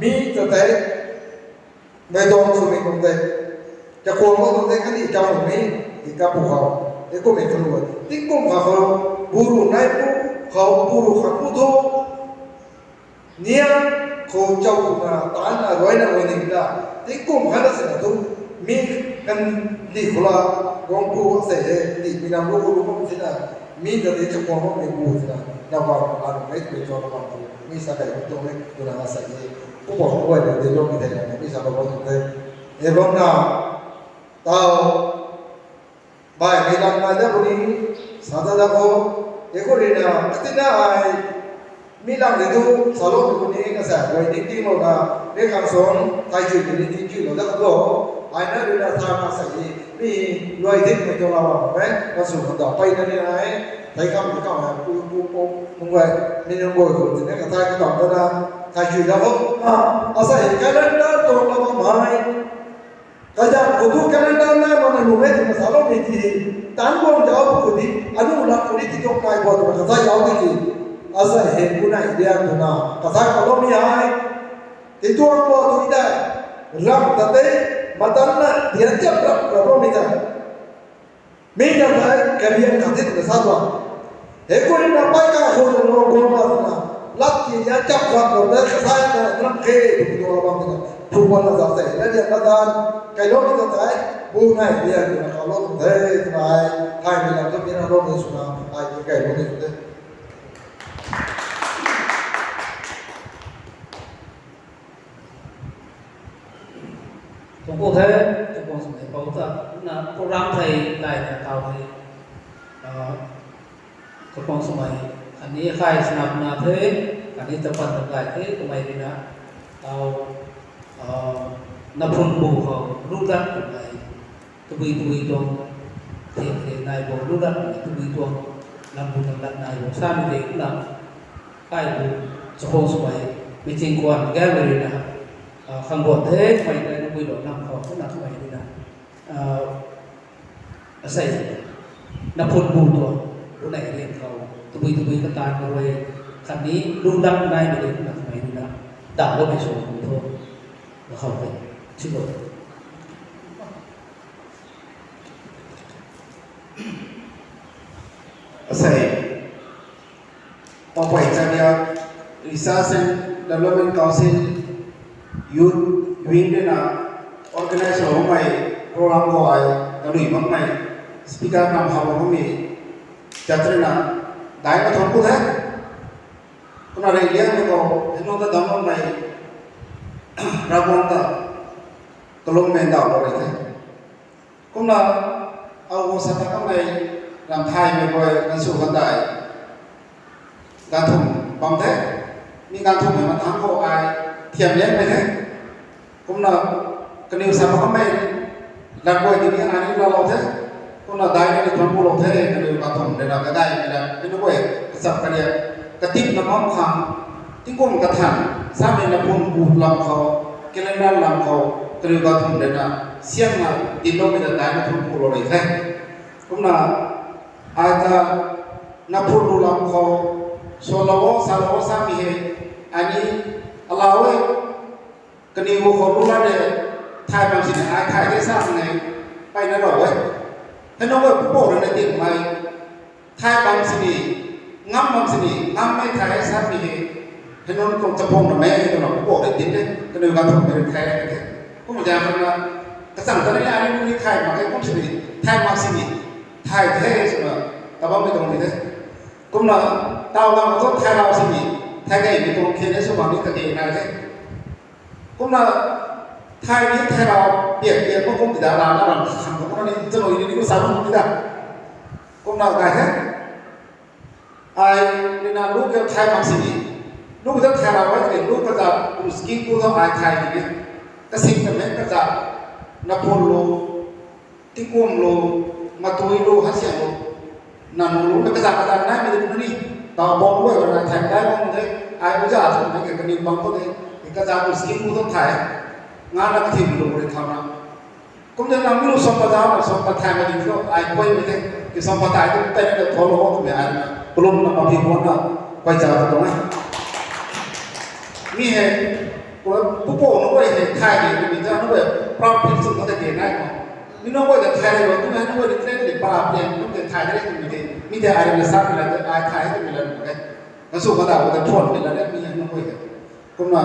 mi ta tei, mei tuang swmei kum tei, kakuang mak tuang tei kandih kau mei, di kap bu khou, e kummei kaluai, tingkum kha khou, buru nai pu, khou buru khat pu thu, niang khou chau na, taanc na, ruai na, ruai ning na, tingkum khat na sina tu, mi kandih khou la, guang pu asei he, kandihmei nam lu khou lu mak thina, mi ta di chakuang makmei bu thina, na bam, a nu mei tei tuang na bam tu, mi sa kai bu tuang e, twna asei he, pu bam guay na dinloumei tei na, mi sa lou bam tu the. E bam na, tau, baihmei lam nai da puni, sa da da khou, e khou rui na, katina ai, mi lam de tu, saloumei puni, kasa, guay ding ding lou na, mi khang suang, thai chui ni ding chui lou da khou, ai na rui na sa na sa ni, mi luai ding mei tuang la bam e, na sw khou da, pey na ni ai, thai kam ni kam ai, pu, pu, pu, nung guay, mi nung guay khou, tine kathai katam da na, thai chui da khou, a, asei, calendar tuang la bam e, Kazanc khou tu calendar nai mak na lu e twna saloumei ti, taanc guang zauc khou di, anu lat khou di tituang nai bua twna kazai zauc di ti. Asei hei ku nai dian twna, kazai khou loumei hei. Tituang bua tu tei, ram ta tei, matan na dian chap rap rap loumei tei. Mi ta tei, karian khat di twna sa tuang. Hei ku rui na pey kai khou na lou guang na twna, lat ti dian chap rap rap tei, kazai na ram khe, tw tituang bam twna. Thu bam na zauc tei, na dian na dan, kailoumei ta tei, bu nai dian twna kalou tuang the, twna ai, thaymei lam tu mi na lou ni swna, ai, kailou ni tw the. Tuang ku the, tuang swmei pou ta, na program thei, lai na tau thei, a, tuang swmei, khatni khai snap na the, khatni tapan ta lai the, twmei rui na, tau, a, naphun bu khou, rudat twmei, tabui tabui tuang, the the nai bo rudat twmei, tabui tuang, lam bu tam lat nai bo, samei de, na, kai bu, chakhou swmei, meeting kuan, gathering na, a, khang guan the, twmei, twmei, tabui lou, nam khou, twna twmei rui na, a, asei, naphun bu tuang, bu nai rian khou, tabui tabui katan khou rui, khatni, rudat naimei de, twna twmei rui na, daloumei sw khou thu, na khou the, chi bo. Asei, Papuai Chariak, Research and Development Council, Youth Wing rui na organize sw makmei program khou ai, kalui makmei speaker nam hau makmei, chat rui na, dai na thuan ku the. Kumna rui liangmei khou, hei nunc ta dam makmei, Ravguangc ta, kalung mei ndauhlou rui the. Kumna, au khou sa ta kamei, ram thaymei guay, ganv sw kandai, ganv thumh bam the, mi ganv thumhmei mathangc khou ai, thiam liangmei the. Kumna, kaniw sa ta kamei, lat guay tini ai ni laalou the. Kumna dai ni thuan kulou the, kaniw ganv thumh rui na kadaimei lat, mi nunc guay, kachap kariak, katipna bam khang, tingkum kathan, samei naphun bu lam khou, calendar lam khou, kaniw ganv thumh rui na, siamna, dinloumei ta dai na thuan kulou rui the. Kumna, ai ta, naphun bu lam khou, swlou o, salou o, samei hei, ai ni, allow e, kaniw khou lu lat de, thay bam sini, ai thay the sa sini, peyna lou e. Hei nunc guay pupouc rui na dinmei, thay bam sini, Ngam mak sini, ngam mei thay sa mi he. Hei nunc tuang chaphung na mei, hei tuang na pupou hei tin de, kaniw ganv thuk mei thay de. Kum ja khang na, kachang ta ni ani ni thay mak khe, kum sini, thay mak sini, thay the sw na, tabam mei tuang ni de. Kumna, tau na tu thay lau sini, thay kei mi tuang khe ne sw mak ni kage na de. Kumna, thay ni thay lau, piak piak mak kum ti da la, na ram khang kum na ni, chanu ni ni kum sa kum ti da. Kumna, kai the. Ai, ni na lu ke thay mak sini. Lu ke thay lau ai ke, lu kaza, lu skin ku tho ai thay ni ke. Kasing ta me kaza, na phun lu, tikum lu, matui lu, hasiang lu. Na nu lu, na kaza kaza nai mi de ni. Ta bom lu ai na thay dai bom de. Ai uza thu me ke kani bam ko de. Kaza lu skin ku tho thay. Nga na kathim lu re thau na. Kum de na mi lu som pa za, na som pa thay ma ding tho, ai koi mi de, ki som pa thay tu, tai na tho lo ho tu me ai na, kulum na ma phi bon na, koi za tu dong e. Mi he, ko pupou na koi he, thay de, mi za na koi, proud feel sw na de ke nai ko. Mi na koi de thay de, mi na koi de train de, pa plan, kum de thay de, mi de, mi de ai na sa mi la de, ai thay de mi la de. Na su ka da, ko de phone mi la de, mi na koi de. Kumna,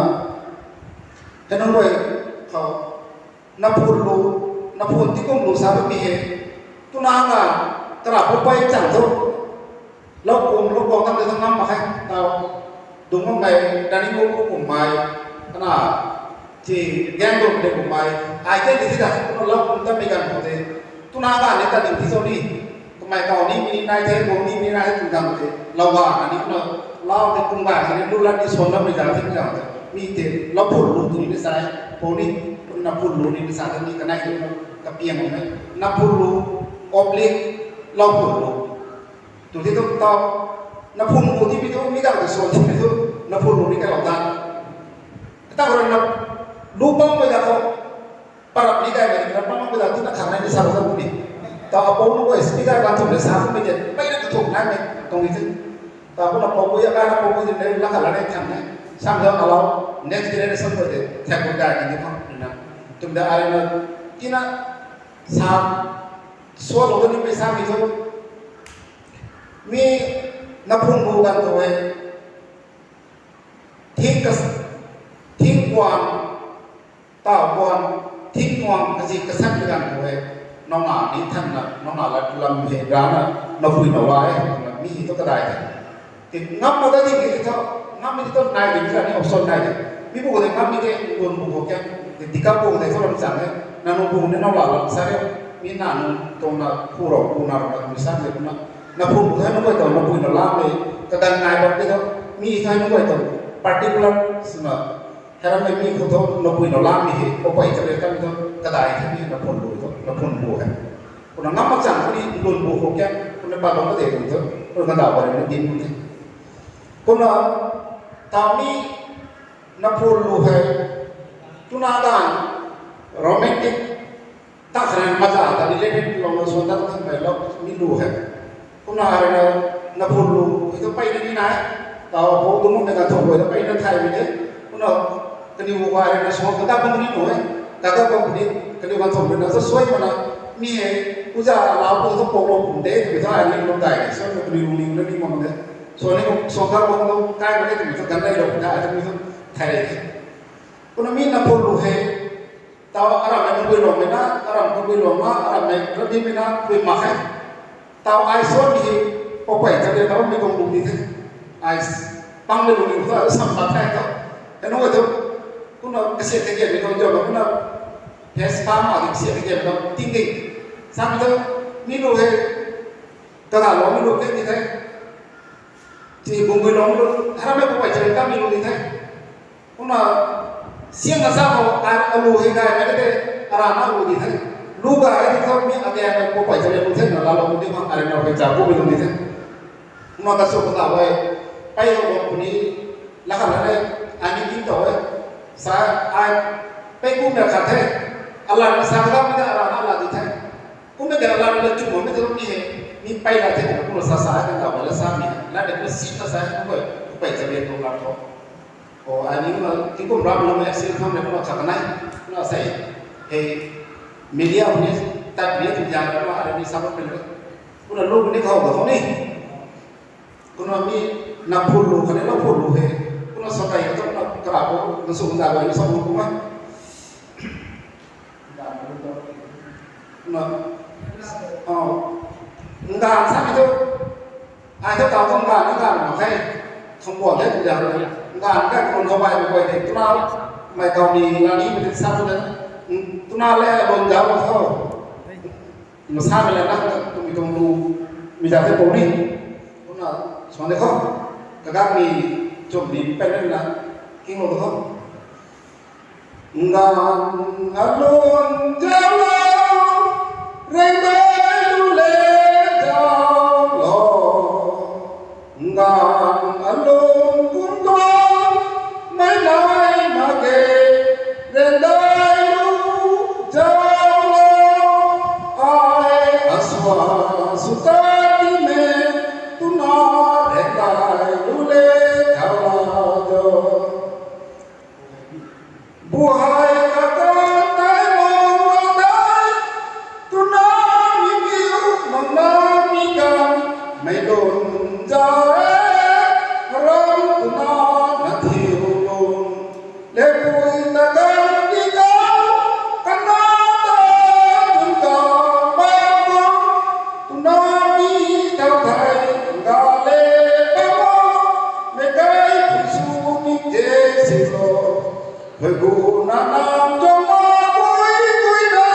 he na koi, khou, na phun lu, na phun tikum lu sa mi he. Tuna nga, kara pu pai chang thu. Lou kum, lou kum tam de thu ngam mak khe. Tau, dung mak mei, dani kum kum mai. Kana, chi, gang kum de kum mai. Ai ke di thi da, kumna lou kum tam mei gan kum de. Tuna nga ni ta ding thi so ni. Kamei kau ni mi nai the, kum ni mi nai the, kum dang the. Lau ga na ni kumna, lau the kum ga the, lu lat ni suan lam mi ga the, kum dang the. Mi the, lau phun lu tu ni sai, pau ni, na phun lu ni sai, ni kanai the, kapiang ni. Na phun lu, oblique, lau phun lu. Tu the tu tau, na phun lu ti mi tu, mi dang the suan ti mi tu, na phun lu ni ka lau ta. Tau na, lu pang mi da ko, Parap ni kai mei ni, parap pang mei da, tina khang nai ni sa bam ni. Ta apou nu guay speaker kan thum le sa thum mei de, pei na ka thum nai mei, tong ni thing. Ta apou na apou guay ya kai na apou guay de, la kala nai khang nai. Sam da alau, next generation guay de, thak guay kai ni thong, ni na. Tum da ai na, tina, sa, so lo ni mei sa mi thum. Mi, na phun bu kan thum e. Thing kas, thing kuan, tau kuan, thing kuan, kazi kasak ni kan thum e. Nong na ni than na, nong na la lam he ra na, na pui na wa e, na mi hi to kadai the. Ti ngam ma da di mi ti tho, ngam mi ti tho nai di mi la ni option nai di. Mi bu de ngam mi de, gun bu ko kya, ti di ka bu de tho lam chang e. Na nong bu ne nong la lam sa e. Mi na nong tong na pu ro, pu na ro na mi sa de na. Na phu bu the na koi tho, na pui na la me, kadan nai bam de tho. Mi the na koi tho, particular sina. Hei ram mei mi khou thu, na pui na la mi he, ko pai ta le kam thu, kadai the mi na phun bu thu, na phun bu he. Kumna ngam mak chang kuni lun bu khou kya, kumna pa bam ka de kum thu, kumna ka da ba ri na din kum the. Kumna ta mi na phun lu he, tuna dan romantic, ta kharan maza ta related lou na suan ta ta bai lou mi lu he. Kumna arui na, na phun lu, itu pai na ni nai. Tau bo tu mung na ka thong bai ta pai na thai mi de. Kumna kaniw bu arui na suan ka ta bam ni nu e. Ka ta bam ni, kaniw ka thong na ta suai mana. Mi he, uza la bu tu po lo kum de, mi ta ai ni lo dai. So na kaniw lu ni na ni mong de. So ni suan ka bam lo kai ma de, mi ta kan dai lo da, mi ta thai de. Kumna mi na phun lu he. Tau aram mei nunc guay lung mei na, aram nunc guay lung na, aram mei rabi mei na, guay mak khe. Tau ai suan mi hi, pau pai ta le tau mi tuang lu ni the. Ai pang le lu ni tho, sam pat khe tho. Hei nunc guay thu, kumna kasiat kage mei tuang jo, kumna pes pa ma di kasiat kage mei tuang ting di. Sam thu, mi lu he, ta na lo mi lu ke ni the. Ti bung gui lung lu, hara mei pau pai ta le ta mi lu ni the. Kumna, siang na sa khou, a, a lu hei kai mei te, a ra na lu di the. Lu ga hei di khou mi a gay mei pau pai ta le lu the, na la lu di khou, a re na pai ta bu mi lu di the. Kumna ka su ka ta wai, pai lo bam puni, la kha la le, a ni ting ta wai. Sa, ai, pai bu mei kha the. A la na sa ka mi da, a ra na la di the. Kumna kena la la chum mo mi tu mi he, mi pai la the, kumna sa sa, kumna la sa mi, la de kumna si na sa, kumna, kumna pai ta le kumna la tho. O, ani kumna, ti kumna ram lo me accident tham le kumna kha kanai, kumna sai, he, media ni, tat ni, tu ya, kumna, ari ni sa kumna, kumna lu ni khou, khou ni. Kumna mi na phun lu khat ni na phun lu he. Kumna sa kai ka na kara ko na su na ga ni sa lu kumna. Na, oh, ngan sa mi tu. Ai tu tau tu ngan, ngan ma khe. Thong bo le tu ya. Ngan ka kun thong bai ko de tu na. Mai kau ni na ni mi sa tu na. Tu na le lon ja ma tho. Masa mi la na tu mi tuang lu mi za te puni. Kumna swan de kho. Kagak mi chum ni pen na king lo kho. Ngan alun jalo, reng dai lu le jalo. Ngan alun kum tuang, mei nai mak ge, reng dai lu jalo. Ai asua su ta ti me, tuna reng dai lu le jalo. Bu hai kata tai mo dai, tuna mi kiu, mangna mi kan, mei lun za e, ram tuna na thiu lun. Le pui ta kan di kau, kana ta tun ka bam bam, tuna mi tau thai, nga le bam bam, mei kai pui su ni je si lo. Hei gu na nam tuang ma gui gui na,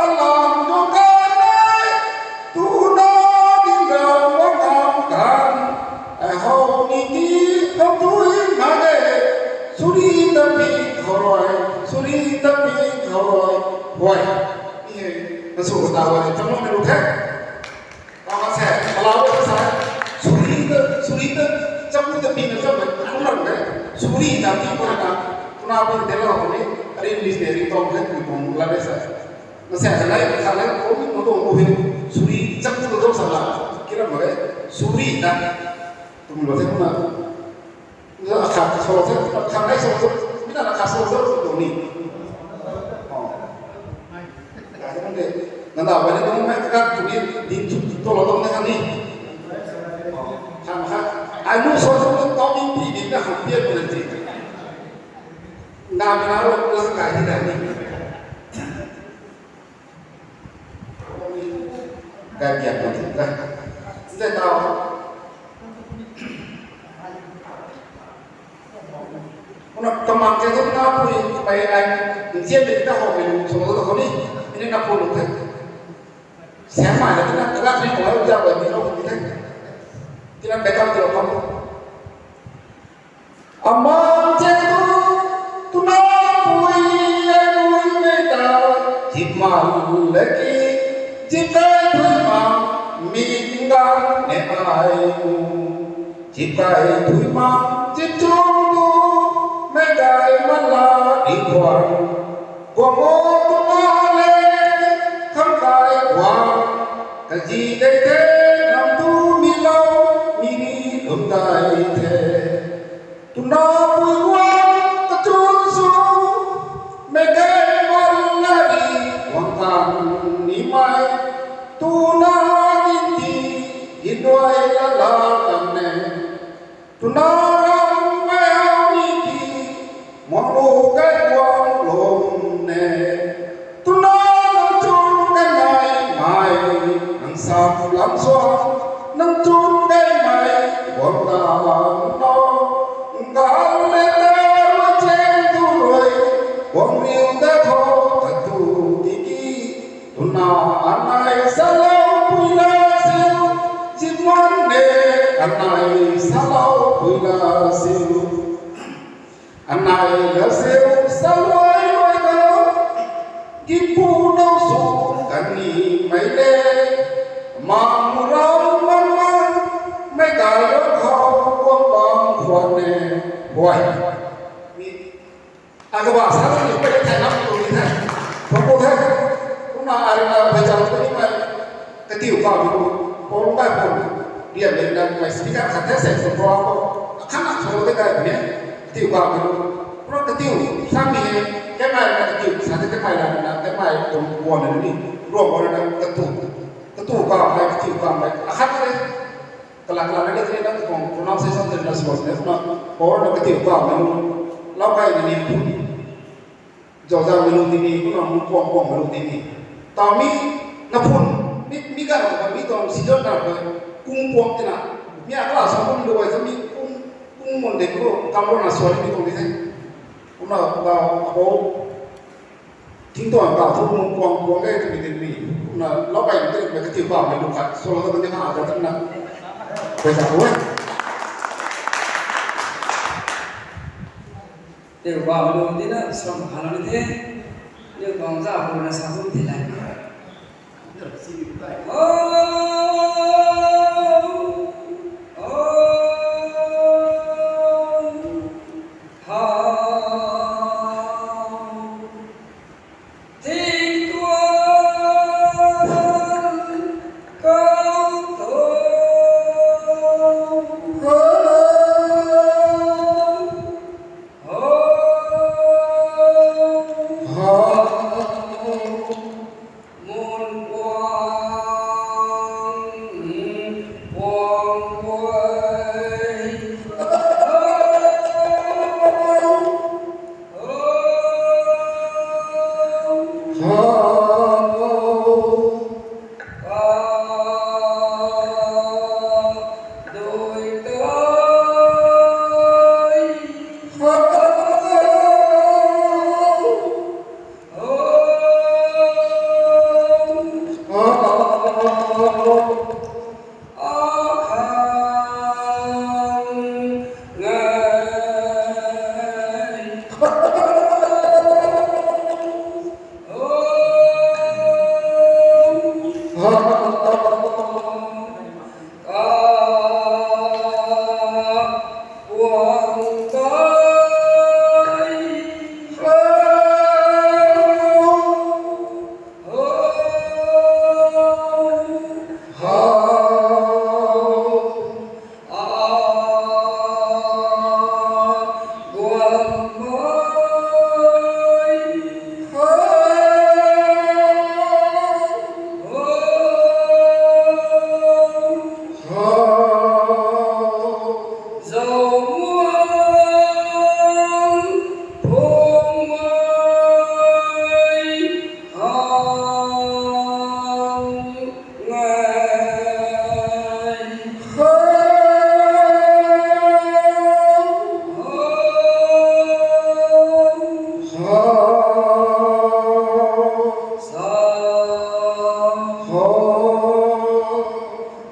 alam tuang kan nai, tu na ding ram wa ngam kan. Ai hou ni ti hou tui ma de, suri ta pi khou rui, suri ta pi khou rui. Huai, ni hei, na su ta huai, chang lo mei lu the. Tama se, palau ta sa, suri ta, suri ta, chapu ta pi na chapu, ang lang de, suri ta pi ko na, tuna pi de lo ko ni, ari English de ri tong de, pi kong la de sa. Na se, sa lai, sa lai, ko mi ko dong ko hin, suri, chapu ta dong sa la, kira mo de, suri ta, tum lo de ko na. Akhat solo the, akhat nai solo the, mi na akhat solo the tu ni. Oh. Nana wani tu mai khat tu ni, din tu tu lo tu ni kani. Oh. Khat khat. Ai mu solo tu tu ni pi din na khat pi tu ni. Na mi na lo tu sa kai ni na ni. Gay biak na thun ka. Nzai tau. Kumna kamang ke tu na pui pai ai nzian de ta ho min so lo ko ni. Ini na pui lu the. Siam mai na tina kala ni ko lau ja bai ni lo ni the. Tina backup de lo ko. Aman che tu, tuna pui ai nui mei ta, zip man le ki, zip kai thui man, mi ngan ne ai mu. Zip kai thui man, zip chung tu, mei kai man la di khuan. Guang o tuna le, khang kai guang, kazi dei the, nam tu mi lou, mi ni lum dai the. Tuna pui guang kachun su, mei kai guang na di, guang kan ni mai, tuna din ti, din duai la la kan ne. Tuna ram mai au ni ki, muang lu kai guang lum ne. Tuna nang chun kai mai mai, nang sam lam suan, nang chun kai mai, guang ta no. Ngal le ta ma chen tu rui, guang riu ta tho ta tu ti ki. Tuna anai salou pui la siu, zip man ne anai salou pui la siu. Anai la siu salou ai loi ta, gipu nau su kan ni mai le. Mang rau man man, mei kai rau khou guang bam khwan ne. Huai. Ai kaba sa ni pai the nam tu ni the. Phapu the. Kumna ai na bai chang tu ni mai. Katiu ka mi lu. Pong kai pong. Dia le na mai speaker khat the se so pro ko. Khan na so de kai ni. Katiu ka mi lu. Pro katiu sa mi he. Ke mai na katiu sa de ke mai na na ke mai tu buan ni. Ro ko na katu. Katu ka mai katiu ka mai. Akhat le. Kalak kalak na le tei na tuang pronunciation tei na sw na, kumna power na katiu pa mei lu, lau kai na ni phun. Zauza mei lu tini, kumna mu kuang kuang mei lu tini. Tau mi na phun, mi, mi gan na mi tuang season na kung kuang tina. Mi a kala sa kum lu ai sa mi kung, kung mon de ko, kam ro na sw ni tuang di the. Kumna, tau, apo, Thing tuang ta thu mung kuang kuang e twmei tei mi. Kumna lau kai tei mei katiu pa mei lu khat. Sw la ta ni ma a ta na. Pei sa tu e. Tei ba mei lu tei na sw kha na ni the. Ni tuang za pu na sa tu tei lai. Oh, oh, oh. Thing tuang kau tu. Oh, oh, oh. Mun puang, puang puai. Oh, oh, oh. Ka, dui tai. Oh.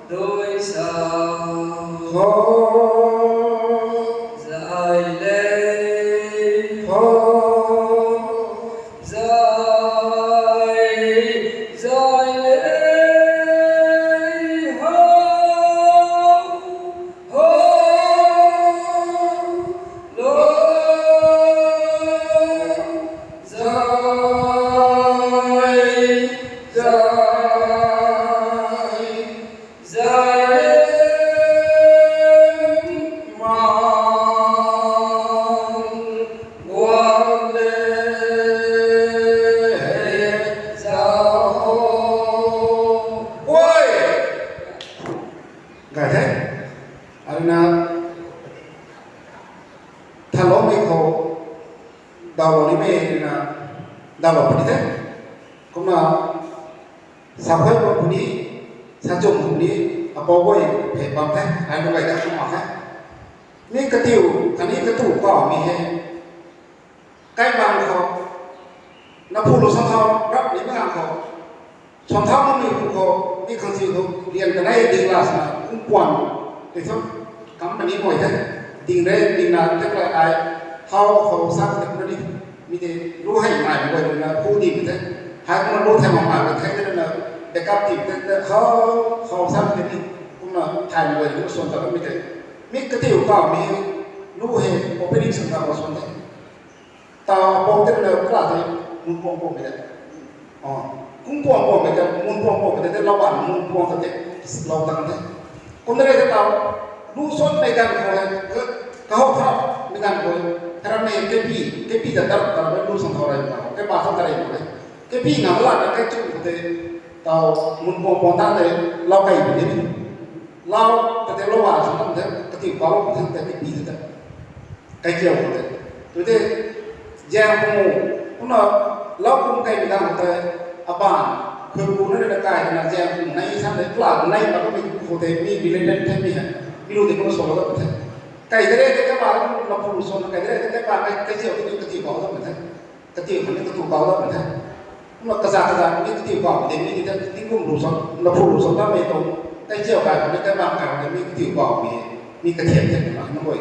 Dui sa. Zai le. Zai, zai le. Ho, ho, lo. Zai, zai. Zai man guang le zau. Oi! Gay the. Aruna thalou mei khou daw ni mei na daw puni the. Kumna Sa khuay bam puni, sa chum puni, apou guay phey bam the, ai lu gay da kumna the. Mi katiu, khatni katu kau mi he. Kai bang khou, na phu lu sa thau, rap ni mi ngang khou. Sa thau mi phu khou, mi khang si khou, lian kanei ding la sa, kum puan, tei thum, kam mani moi the. Ding re, ding na, tek lai ai, hau khou sa tek na ni. Mi tei lu hei nai mei guay rui na phu di mei the. Hei kumna lu thei mak nai mei the, kumna backup team te, te khou, khou sa mei tei ni. Kumna thei mei guay rui na suan ta mei tei. Mi katiu kau mi lu hei opening swn ta khou suan the. Tau apou tei na kala tei mun puang puang mei tei. Oh. Kum puang puang mei tei, mun puang puang mei tei, tei lau ban mun puang ta tei, lau tang tei. Kumna rui tei tau, lu suan mei ganv khou hei, ka, kahou tha mei ganv khou hei, tharam mei kepi, kepi ta tar, tar mei lu sang thau rei ma, kei pa thau ta rei ma rei. Kepi nga la na kei chu khou tei, tau mun puang puang ta tei, lau kei mei tei ni. Lau, Tei lou a sw tam the, katiu kau bam the, tei tipi the, kai kiu the. Tu tei, ziang pung, kumna, lou pung kai mi dang the, aban, khun bu na na kai na ziang pung nai sam de, pla nai pa ko mi ko tei mi related the mi he. Mi lu tei ko so lo the. Kai de re tei ka ba, na phu so na kai de re tei ka ba, kai, kai kiu tei katiu kau bam the. Katiu kani katu kau dat mak the. Kumna kaza kaza ni katiu kau de mi ni ta tingkum lu sot, na phu lu sot ta mei tuang. Kai chiau kai kani kai bang kai kani mi katiu kau mi, mi kathian thian ma na koi.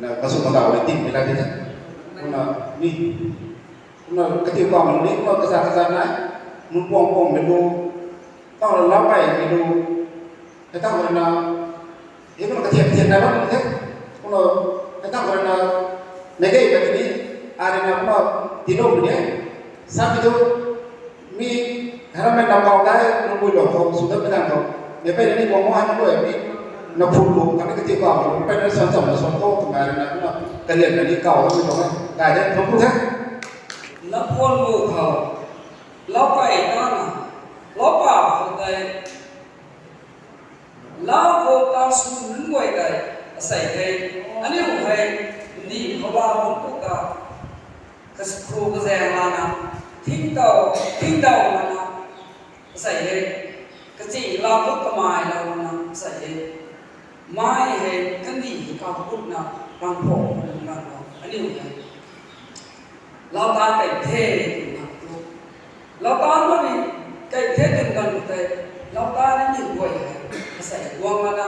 Na kasu kata wai tim mi la di the. Kumna mi, kumna katiu kau mi ni kumna kaza kaza nai. Mun puang puang mi lu, tang la lau kai mi lu. Hei tang khou rui na, hei kumna kathian kathian nai bam the. Kumna, hei tang khou rui na, mei gay ka tini, a rui na kumna, tino puni e. Sa mi tu, mi, hei ram mei na kau dai, nung bui lou khou, sw dat mi dang khou. Mei pei ni kuang mo han koi mi, na phun lu, kani kati kau, mei pei na san cham na san khou, tu mei rui na kumna, kalian na ni kau, mi tuang e. Gay de, thong ku the. Na phun lu khou, lau kai ta na, lau pa khou tei, lau khou ta sw nunc guay tei, asei hei, aniu hei, ndi khou la bam ku ta, kasu khou kazaeng lana, thing tau, thing tau lana, asei hei, kaching lau khou kamei lau lana, asei hei, mei hei, kandi hei kau kutna, rang pho, rang pho, aniu hei. Lau tan kai the twna tu. Lau tan mani kai the twna kan tei. Lau tan ni guay hei. Asei guang mana.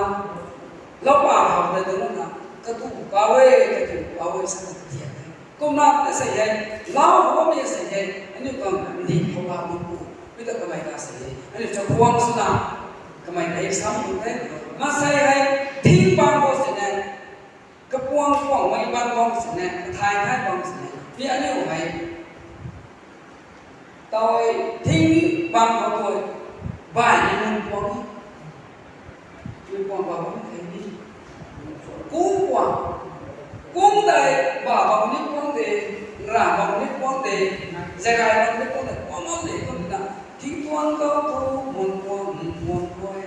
Lau pa hau tei twna. Katu kau e, katu kau e sa katu thian the. Kumna asei hei. Lau hou mi asei hei. Aniu kan ni khou la mi pu. Mi ta kamei ta asei hei. Aniu cha khuang suna. Kamei ta exam pu the. Masei hei. Thing bang bo sini. Kapuang puang mei bam bam sini, kathai thai bam sini. Mi aniu hei. Tau hei thing bam bam tu. Bai ni mun puang ni. Mun puang bam bam thei ni. Kung puang. Kung dai ba bam ni puang de. Ra bam ni puang de. Zagai bam ni puang de. Puang bam de puang de na. Thing puang kau tu mun puang, mun puang puang.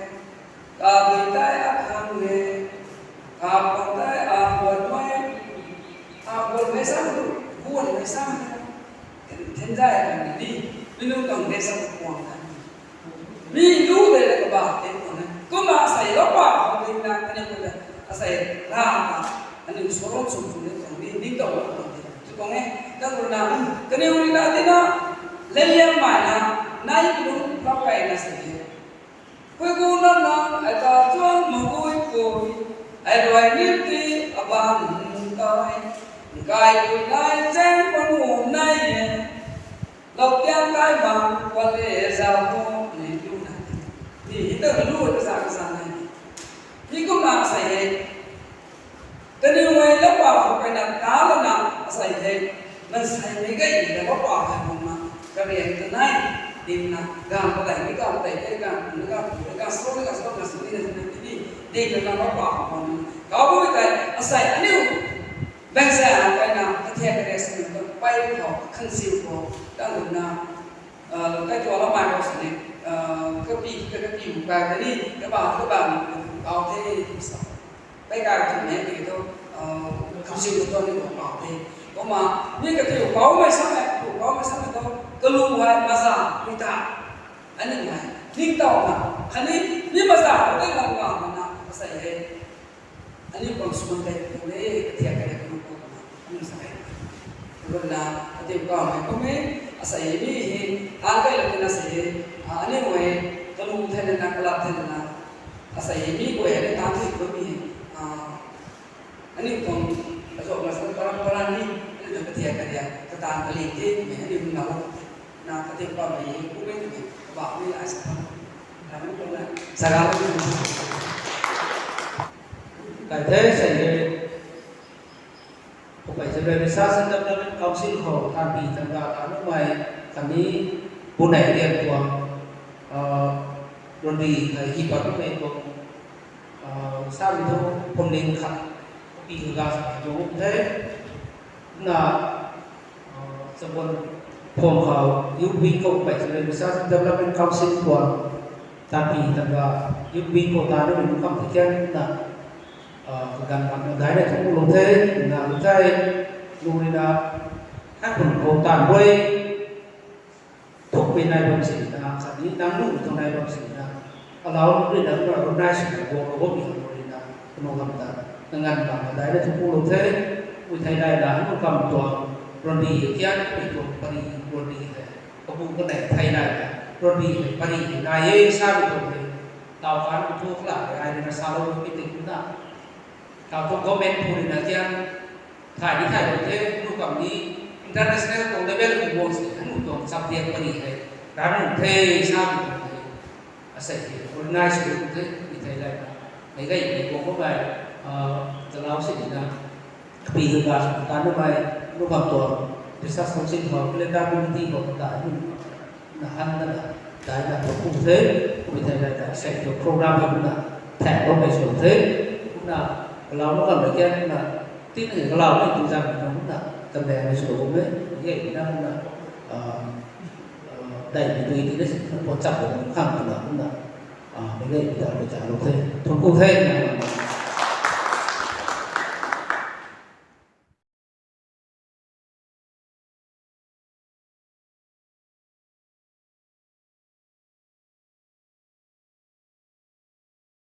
Kabui tei a khang le, kabui tei a buan mei, a buan mei sang tu, buan mei sang tu, thin zai kan ni, mi nunc tuang de sang kuang kan. Mi lu de le kaba tin tuang ne. Kumna asei lou pa khou ding na, ani kumna asei ra na, ani sorong sum sum ne tuang ni, ning tuang tuang ni. Tu tuang e, kan tu na, kaniw ni na tina, leliang mai na, nai kidung lou kai na sei. Pui gu na nang ai ta chuang magui pui, ai ruai nim ti abang kai, kai pui nai zeng panu nai e, lou tiang kai mang kuan le zau mo ni lu na, ni hi ta lu ta sa ka sa nai, ni kum na sa ye. Kaniw mei lou pa khou peyna ta lana asei hei, mansei mei gay ni lou pa hei bungna, kariang ta nai, dingna, gang padeih ni gang padeih, kei gang, ni gang, ni gang, sou ni gang, sou ni gang, sou ni gang, sou ni gang, dingna lou pa khou bungna. Kau bu tei, asei aniu, bangsa peyna, kathiak kariak sini, pey khou, khansiu khou, ta luna, kai tuang lou mei khou sini, kapi, kapi, kapi, kani, kaba, kaba, kau the, sa. Pei kai tu ne ti tu, kamsiu tu ni tu pau the. Kumna, ni katiu pau mei sam e, tu pau mei sam e tu, kalu hai maza, ni ta. Ani mei, ni tau na. Khatni, ni maza, tu ni lam ga na, asei he. Ani pang suman kai tu le, katia kai tu na, ani sa kai. Kumna, katiu pau mei kum e, asei ni he, a kai la na asei he, ani mei, kalu the na, kala the na. Asei mi guay hei tan thei tu mi, ani tuang, azok na san param param ni, ani tuang katia katia, katan kaling the mi, ani hum na lo, na katia pa mi, kum e mi, kaba mi ai sa pa. Na mi tuang na, sa ga lo mi. Kai the sei e. Khou pei Zeliangrong Research and Development Council khou tanpi tangga ta numei khatni bunei lian tuang, randi hei hi pat numei tuang, sa mi thu phumling khat pi kaga sa tuang the. Na, chabuan pham khou youth wing khou pei Zeliangrong Research and Development Council tuang tanpi tangga youth wing khou ta numei nu kam ti kian na Kaganv mak na daina thungc lou the, na lu thei, lu rui na, hei khun khou taanv rui, thukmei nai bam sini na, khatni nang lu tuang nai bam sini na, alau rui na, kumna organize swna guang lou bammei hang rui na, kanu lam ta, kaganv mak na daina thungc lou the, mei thei nai na, nu kam tuang, randi hei kian, mei tuang pari, randi hei, kabu kanei thei nai na, randi hei pari hei nai e, samei tuang hei, tau kan thu kala hei, ai rui na salou mei tei kumna, tau tuang government pu rui na kian, thay ni thay lou the, nu kam ni international tuang level khou guang sini, anu tuang subject pari hei, ran the, samei tuang hei, asei hei, organize sw the, mei thei nai na, mei gay mei guang bammei, talau sini na, kapi hei ga sw tan bammei, nu kam tuang, research council khou, calendar committee khou, ta nu, na han na, daina thungc the, mei thei nai na, asei tuang program hei kumna, thaek bammei sw the, kumna, kalau nu kam na kian kumna, tin hei kalau mei tu zam na kumna, tamei mei sw bammei, ye na kumna, daimei tui tina si, puan chap bam khang kumna, kumna, mei gay mei ta rui ta lou the, thungc the, na,